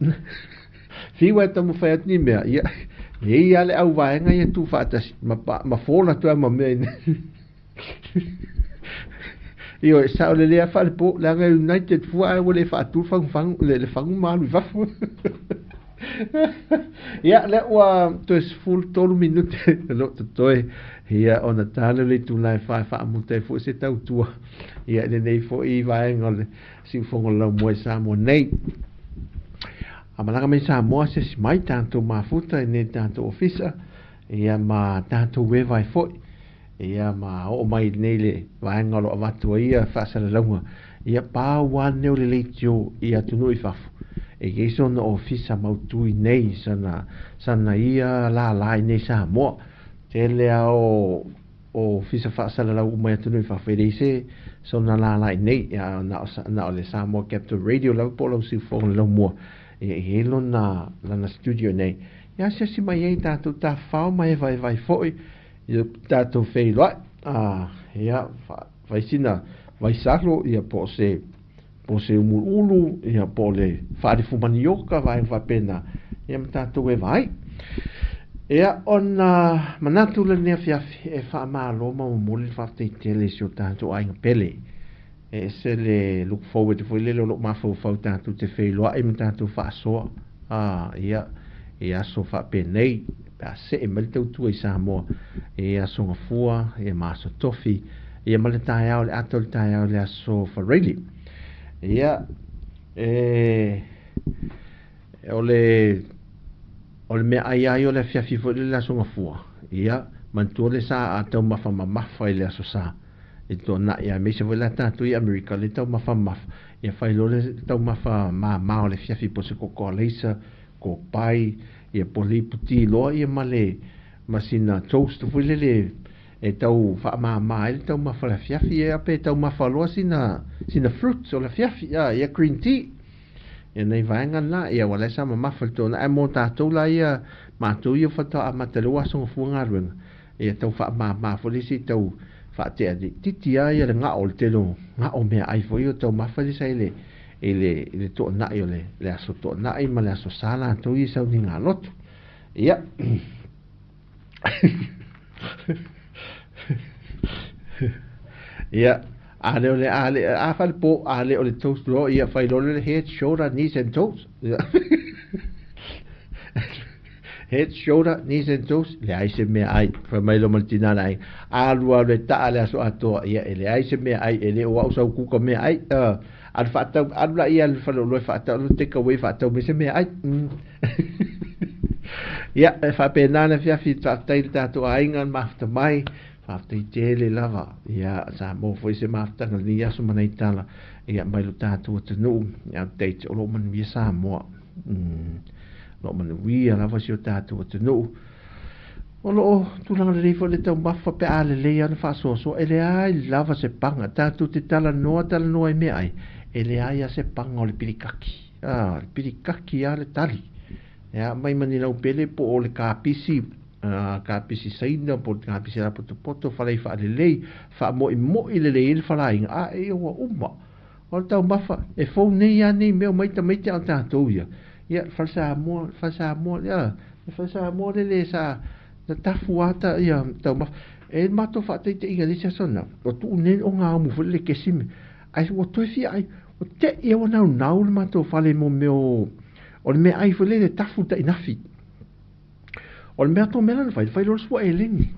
[SPEAKER 1] Fiu lava e taumafai atu ni mea, ia, e i ai lava le auvaega ia tuufaatasi ma, ma fall atu lava ma mea i Ioe, sao lelei lava faalepo, leaga e united fua ae ua le faatu le fagufagu, le fagu ma alu i fafo. Ia, lea ua toe 13 minute o lo o totoe, ia, ona ta lea o le itula e 4 e faamuta ai foi se tautua, ia, i lenei foi vaega o le siufogo o le laumua i Samoa nei. A malaga mai Samoa, asiasi mai tatou mafuta i nei tatou ofisa, ia, ma tatou eva ai foi. Ia, ma oo mai nei le vaega o lo o avatu ai ia faasalalauga, ia pau lava lenei o le leitio i atunuu i fafo, e i ai sona ofisa mautu i nei, sana, sana ia lala i nei Samoa. Tele lava o, o ofisa faasalalau uma i atunuu i fafo, e leai se sona lala i nei, ia, na o, na o le Samoa Capital Radio lava po o lau siufofoga o le laumua, ia, e i ai lona, lana studio i nei. Ia asiasi mai ai tatou tafafao ma evaeva ai foi, Ia tatou feiloai, a, ia, fai sina vaisalo, ia, po o se, po o se umuʻulu, ia, po o le faalifu manioka, vaega faapena, ia, ma tatou e vaai. Ia, ona manatu lenei afiafi e faamalo ma momoli le faafetai tele i si o tatou aiga pele. E ese le look forward foi lele o lou mafaufau tatou te feiloai ma tatou faasoa, a, ia, i aso faapenei, pe a see mai le tautua i Samoa, i aso Gafua, ia ma aso Tofi, ia ma le taeao, le ata o le taeao i le aso Faraili. Ia, e, o le, o le meaai lava ia o le afiafi foi lele aso Gafua, ia, manatua le sa a taumafa mamafa i le aso Sa. I tuanai aemaise foi la tatou i Amerika le taumafa mamafa, ia fai loa le taumafa mama o le afiafi po o se koko alaisa, kopai, ia po o le iputi loa ia ma le ma sina toast foi lele e tau faamama ai le taumafa o le afiafi, ia pe taumafa loa sina sina fruits o le afiafi, a ia green tea. Ia nai vaega na, ia ua lae sa mamafa le tuanai, ae mo tatou la ia, matou ia faatoa amata i le ua aso gafua galuega, Ia tau faamama foi le isi tau faatea titi lava ia le gao o le tele o gao meaai foi ia o taumafa lea sa i le i le i le toanai o le le aso toanai ma le aso sa latou ia i sauniga lotu. Ia Ia a le o le a le a falepo a le o le toast loa ia fai loa le head shoulder knees and toes. Ia Head, shoulder, knees and toes, leai se mea ai. Fai mai loa ma le tina le aiga, alu alu e taa le aso atoa, ia e leai se mea ai, e le o au sau kuka mea ai. Alu faatau, alu la ia le faleoloa e faatau, alu take away faatau mai se mea ai. Ia, e faapena le afiafi, faafetai i le tatou aiga le mafuta mai, faafetai tele lava. Ia, sa maua foi se mafutaga i lenei aso ma nai tala, ia mai lo tatou atunuu, update o lo o manuia Samoa. O lo o manuia lava si o tatou atunuu. O lo o tulaga lelei foi le taumafa pe a lelei lava ona faasoasoa, e leai lava se paga. Tatou te talanoa talanoa i meaai, e leai lava se paga o le pilikaki. A, le pilikaki lava le tali. E a mai ma ni laupele po o le kapisi, kapisi Saina po o le kapisi lapotopoto, falai faalelei, faamoimoi lelei ai le falaina, a e ua uma. O le taumafa, e fou nei lava nei mea omai tamaiti a o tatou ia. Ia, le fale Samoa, le fale Samoa, ia, le fale Samoa lele sa na tafu lava ta ia taumafa. E matou faataitaiga i le isi aso na, ua tuu nei le ogaumu foi lele kesi me, ae ua toe fia ai, ua te i ua naunau le matou fale mo mea o, o le meaai foi lele e tafu le tainafi. O le mea tōmela na fai, fai loa le sua eleni.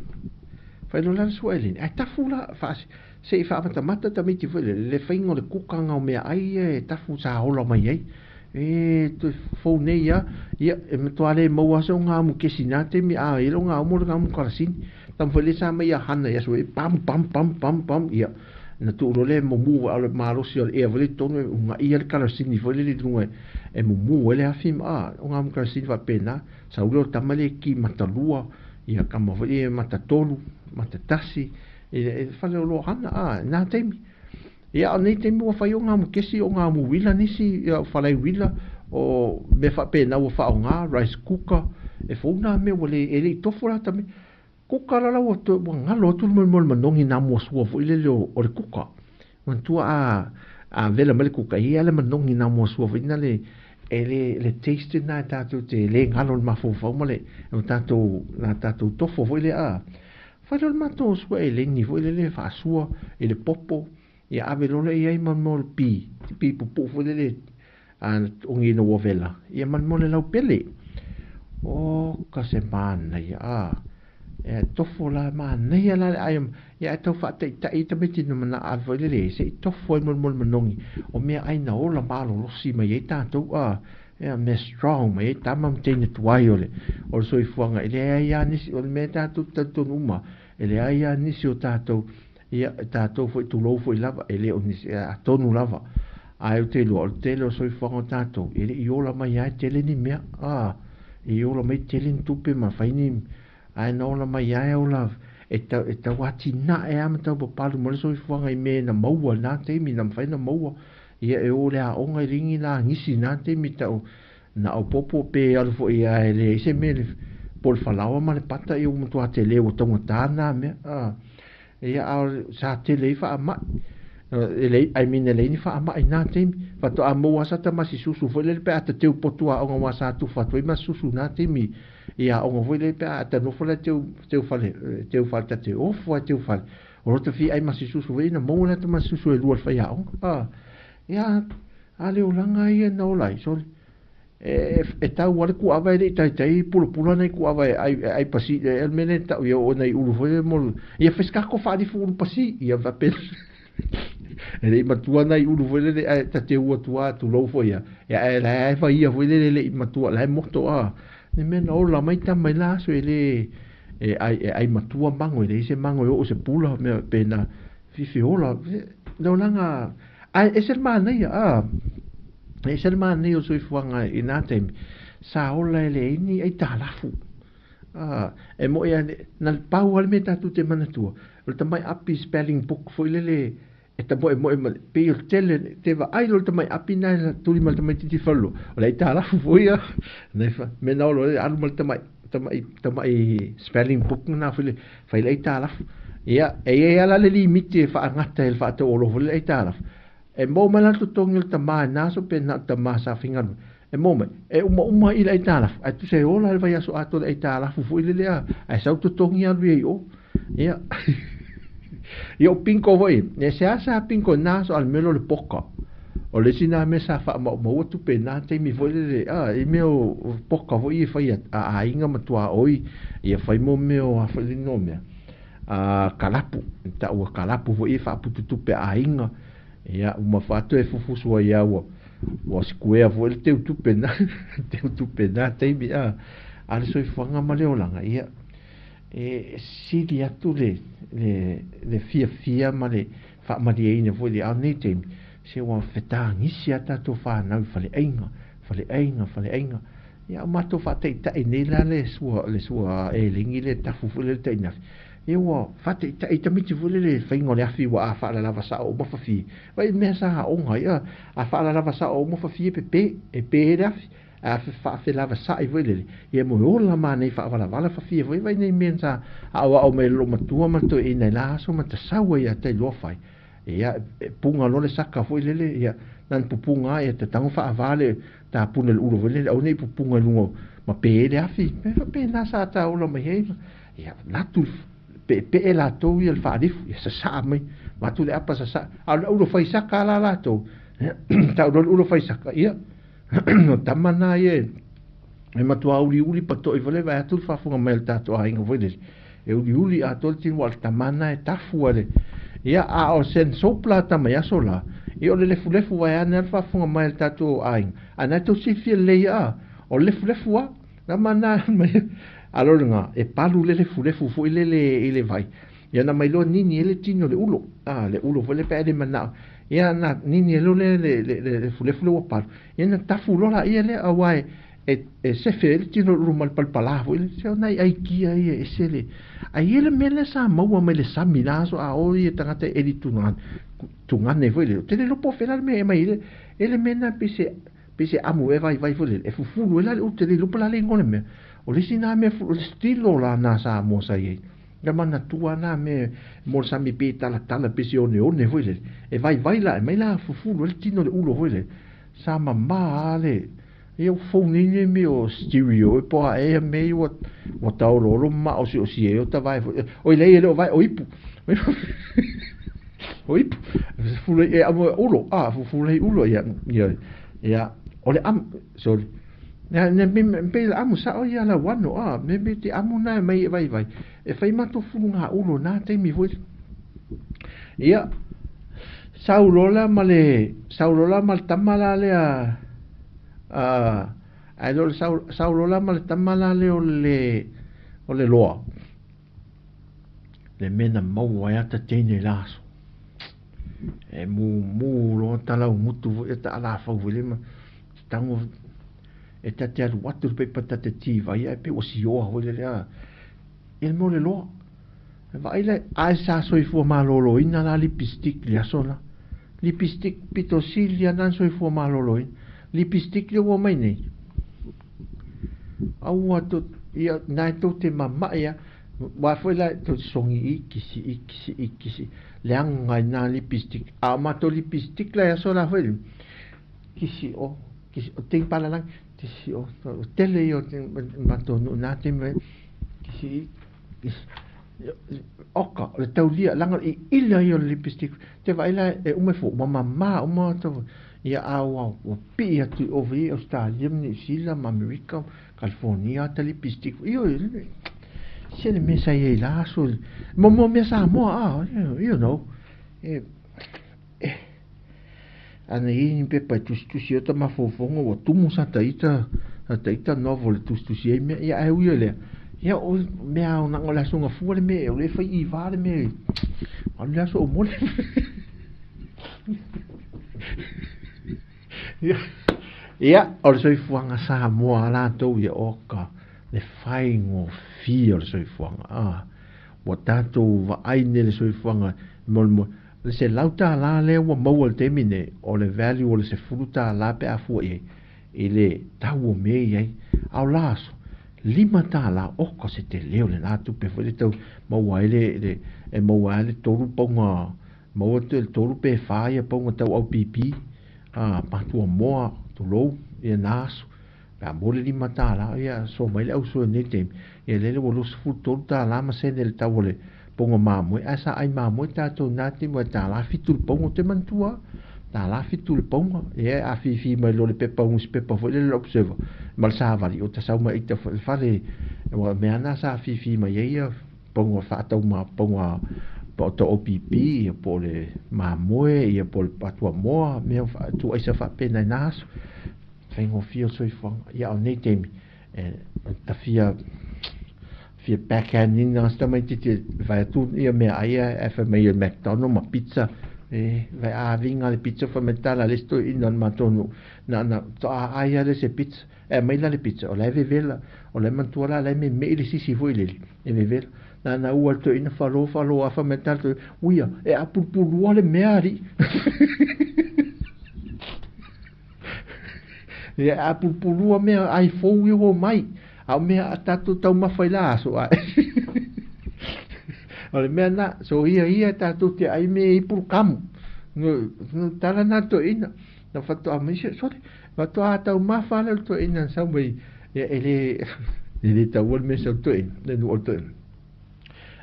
[SPEAKER 1] Fai loa le sua eleni. Ae tafu la, faasi, se i faamatamata tamaiti foi lele, le faiga o le kukanga o meaai ia e tafu sa ola mai ai. E toe fou nei lava, ia, e matua le maua lava se ogaumu kesi i na taimi, a i ai le ogaumu o le ogaumu karasini. Tama foi lea sa mai ia Hana i aso e, pam, pam, pam, pam, pam, ia. Na tuu loa lea e mumu a o le malosi o le ea foi lea i totonu e ugaia le karasini foi lele i luga e mumu ai le afi ma, a, ogaumu karasini faapena. Sau lea o le tama lea e ki matalua, ia kama foi ia matatolu, matatasi, i le fale o lo hana, a, nā taimi. Ia, o nei taimi ua fai o ngā mukesi, o ngā muwila nisi, ia, falai uila, o mea faapena ua faaaoga, rice cooker, e fou nā mea ua le, e le i tofo la ta mea. Kuka la la ua, ua galo atu le mo le manogi nā muasua foi lele o, o le kuka. Manatua a vela mai le kuka, e i ai lava le manogi na moa sua foi lena le e le le taste lena e tatou te le galo i le mafaufau ma le tatou na tatou tofo foi lea a. Fai loa le matou sua eleni foi lele faasua i le popo, ia ave loa lea i ai ma le mea o le pi, pi pupuu foi lele a ogi ina ua vela, ia ma le mea o le laupele. Oka se manaia, a. E tofo la, manaia la le ai, ia ae tau faataitai ai tamaiti na manao ave foi lele, se i tofo ai molemole manogi, o meaai na ola malolosi mai ai tatou, a. Ia mea strong mai ai tama ma teine tuai o le o le soifuaga, e leai lava nisi, o le mea tatou te talitonu uma, e leai lava nisi o tatou, ia tatou foi tulou foi lava, e le o nisi, atonu lava. Ae ou te iloa, o le tele o soifuaga o tatou, e le i ola mai lava e tele ni mea, a, e i ola mai tele ni tupe ma fai ni, ae na ola mai lava e ola, e tau, e tau atinae lava ma tau papalu mai le soifuaga i mea na maua i na taimi, na mafai ona maua. Ia e o i le aoga i ligi la gisi na taimi tau naaupopo pe alu foi a e leai se mea po o le falaoa ma le pata ia ua matua tele ua taugata na mea a ia a sa tele ai faamai e leai I mean e leai ni faamai i na taimi faatoa maua sa ta masi susu foi lele pe a ta teu potu aoga aua sa tufa atu ai masi susu i na taimi i aoga foi lele pe a ta nofo la teu teu fale teu fale ta te ofo ai teu fale O lo ta fia ai masi susu foi na maua la ta masi susu e lua le faiaoga a ia a le olaga ia na ola ai sole e e tau a le kuava e le i taitai pulapula nai kuava e ai e ai pasi e le mea lea e tau ia o nai ulu foi mo ia fai se kako faalifu ulu pasi ia faapena e le i matua nai ulu foi lele ae ta te ua atu tulou foi ia ia ae la e faia foi lele le i matua la e moto a le mea na ola mai tama i la aso e le E ai, e ai matua mago, e leai se mago e oo se pula, mea pena fifi ola, le olaga, ae ese le manaia, a, e ese le manaia o le soifuaga i na taimi, sa ola e leai ni aitalafu. A, e moe a, na le pau lava le mea tatou te manatua, o le tamai api spelling book foi lele, e ta moemoe ma le, pei o le tele, te vaai loa i le tamai api na e tuli ma le tamaitiiti faleoloa, o le aitalafu foi ia, nai fa, mea na olo ai, alu ma le tamai, tamai, tamai spelling book na foi le, fai le aitalafu. Ia, e i ai lava la le limiti e faagata ai le faatauoloa foi le aitalafu. E maua mai la le totogi o le tama i na aso pe na o le tama sa faigaluega. E maua mai, e umauma i le aitalafu, ae tusa e ola le vaiaso atoa i le aitalafu foi lele a, ae sau totogi alu ai i o. Ia, ia o bingo foi, e seasea bingo i na aso a le mea lea o le poka. O le isi na mea sa faamaumaua tupe i na taimi foi lele, a, i mea o poka foi ia e fai a aiga ma tuaoi, ia fai mo mea o a foi le inoa o mea, a kalapu, e taua kalapu foi ia faapututupe a aiga. Ia, uma faatoa e fufusu ai lava ua ua sikuea foi le teutupe na teutupe na taimi a a le soifuaga ma le olaga, ia e sili atu le le le fiafia ma le faamalieina foi le ao nei taimi, se ua fetagisi a tatou fanau i faleaiga, faleaiga, faleaiga. Ia, o matou faataitai nei la le sua le sua elegi le tafu foi lele tainafi, ia ua faataitai tamaiti foi lele i le faiga o le afi ua a faalalava sao uma fafie. Vaai i le mea sa aoga ai, a, a faalalava sao uma fafie e pepe, e pe ai le afi. A faafelavasa'i foi lele, ia moe ola ma nei faavalavala fafie foi, vaai nei mea sa aoao mai e le loomatua ma le toeaina i la aso ma tasau ai ia Tailoa fai. Ia, e puga loa le saka foi lele, ia, na ona pupuga lava, ia tatau ona faava le tapuna i le ulu foi lele, aua ne i pupuga i luga ma pe ai le afi. Mea faapena sa ta ola mai ai, ia latu peepee latou ia le faalifu, ia sasaa mai, avatu le apa sasaa. A o le ulo fai saka la latou, tau loa le ulo fai saka, ia, o tama na ia e matua uliuli pato'i foi lele, vae atu le faafofoga mai a le tatou aiga foi lele, e uliuli atoa le tino aua o le tama lena e tafu a le ia a o sen soap la tama i aso la ia o le lefulefu vaeane a le faafofoga mai a le tatou aiga a na e tou silafia lelei a o le lefulefu a tama na mai a lo lena e palu le lefulefu foi lele i le vai ia na mai loa nini ai le tino o le ulo a le ulo foi le pe a le manao ia na nini ai loa le le le lefulefu le ua palu ia na tafu loa laia lea aua e e e sefe ai le tino o le ulu ma le palapala foi lele, se o nai aikia ia e ese le ae i ai le mea lea sa maua mai le sami la aso a o ia tagata e eli tugane tugane foi lele, ou te le iloa po o fea la le mea e aumai ai le e le mea lena pei se pei se amu ea vaivai foi lele e fufulu ai la le ulu, ou te le iloa po o le a le igoa o le mea. O le isi lena mea o le stilo la na Samoa sa i ai. Na manatua na mea mo le sami pe talatala pe se oneone foi lele. E vaivai la, e mai la fufulu ai le tino i le ulo foi lele. Sa mama le ia ua fou nei nei mea o stereo e po ae ia mea ua ua taoloolo ma maosiosi ai o ta vae foi. Oi leai e le o vae o ipu. O ipu. Fufulu ai e amo ulo, a fufulu ai ulo ia ia ia o le amu sorry. Na na pei le amu sao ia lau ano a me me te amu na e mai e vaivai. E fai matou fuluga ulo na taimi foi. Ia sau loa la ma le sau loa la ma le tama la lea a ae le o le sau sau loa la ma le tama la lea o le o le loa le mea na maua ai ata teine i la aso. E mumu loa talaugutu foi e taalafau foi le ma tago e ta te alu atu le pepa ta te tivai ae pei ua sioa foi lele a ia le mea o le loa. E vaai la ae sa soifua maloloina la lipstick i le aso la. Lipstick pito sili lava na soifua maloloina. Lipstick lea ua omai nei, aua tou ia na e tou te mamae lava. Aua foi la tou te sogi iki sii iki sii iki sii leaga i na lipstick. A o matou lipstick la i aso la foi lea, kisi o, kisi o, tei palalagi, kisi o, tele ia o matou nuu i na taimi, kisi Oka, o le taulia, leaga o le iila ia o le lipstick. Te vaai la e uma ifo, ua mama uma ia a ua pii atu i ova i Ausetalia ma Niu Sila ma Amerika, Kalifonia ata lipstick. Ioe, se le mea sa i ai la aso, mo mea Samoa, a, you know. E, e, ana i ai ni pepa e tusitusi ai o ta mafaufauga ua tumu sa ta ita sa ta ita novel e tusitusi ai mea ia ae ui o lea ia o mea ao na o le aso gafua le mea o le fai i va le mea alu le aso o mole ia ia o le soifuaga Samoa a latou ia oka le faigofie o le soifuaga a ua tatou vaai nei le soifuaga mo le Le $100 lea ua maua i le taimi nei, o le value o le $10 pe a fua i ai i le tau o mea e i ai. A o la aso, $5, oka se tele o lena tupe foi lea e tau maua ai le, le, e maua ai le tolu pauga, maua le tolu pe fa ia pauga tau au pipi, a, patua moa, tulou, ia na aso. Pe a maua le $5, ia soa mai le auso i lenei taimi, ia lele ua $23 ma sene le tau o le pauga mamoe, ae sa ai mamoe tatou i na taimi ua $1.07 le pauga, ou te manatua lava, $1.07 le pauga, ia e afifi mai loa le pepa nusipepa foi lele le Observer ma le savali, ua tasau mai ita le fale, aua o mea lava na sa afifi mai ai ia pauga faatau ma pauga tau OPP, ia po o le mamoe, ia po o le patuamoa, mea ituaisa faapena i na aso. Faigofie o le soifuaga. Ia a o lenei taimi, e ta fia fia backhand ina si tamaititi e vae atu ia meaai ae fai mai o le McDonald ma pizza. E vae aviga le pizza fai mai tala le isi toeaina o le matou nuu na ona faatoa ai lava lea o se pizza. E aumai la le pizza o la e vevela, o la e manatua la la e meimei le sisi foi lele e vevela. Na ona ua le toeaina falo falo lava fai mai le tala toeaina, uia e apulupulua le mea alii. Ia e apulupulua mea ai fou ia ua omai, a o mea a tatou taumafa i la aso ae. O le mea na, so ia ia tatou te ai mea i pulukamu. No, no tala na toeaina, na faatoa mai se, sole, faatoa taumafa lea o le toeaina na sau mai, ia e le, e le taua le mea sau toeaina, le nuu o le toeaina.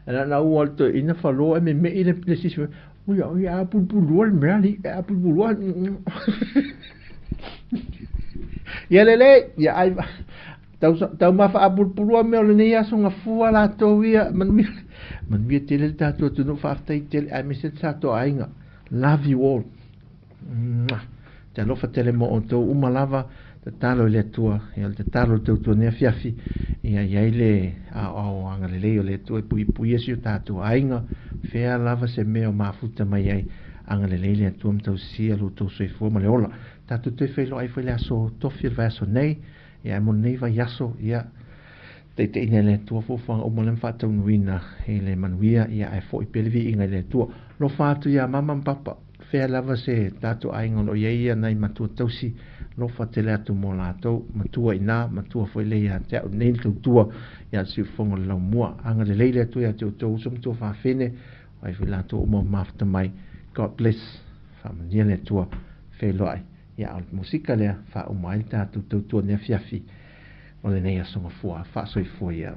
[SPEAKER 1] Na na ua le toeaina falo ae meme'i le, le sisi, uia, uia apulupulua le mea alii, e apulupulua. Ia lelei, ia ai tau taumafa apulupulua mea o lenei aso gafua latou ia manuia manuia tele le tatou atunuu faafetai tele aemaise le tatou aiga. Love you all. Mwah. Te alofa tele mo outou uma lava tatalo i le Atua ia le tatalo i le tautua nei afiafi ia i ai le aoao agalelei o le Atua e puipuia si o tatou aiga fea lava se mea o mafuta mai ai agalelei le Atua ma tausia lo outou soifua ma le ola. Tatou toe feiloai foi le aso tofi o le vaiaso nei, ia ae mo lenei vaiaso, ia taitaiina e le Atua fuafuaga uma lea ma faataunuuina i le manuia, ia ae foi pea le viiga i le Atua. Alofa atu ia mama ma papa, fea lava se tatou aiga o lo o i ai ia nai matua tausi, alofa tele atu mo latou, matua i ina, matua foi lea ia te au nei le tautua ia le siufofoga o le laumua. Agalelei le Atua ia te outou uso ma tuafafine, o ai foi latou uma o mafuta mai. God bless. Faamanuia le Atua. Feiloai. Ia, o le musika lea, faauma ai le tatou tautua i le afiafi o lenei aso Gafua. Faasoifua ia.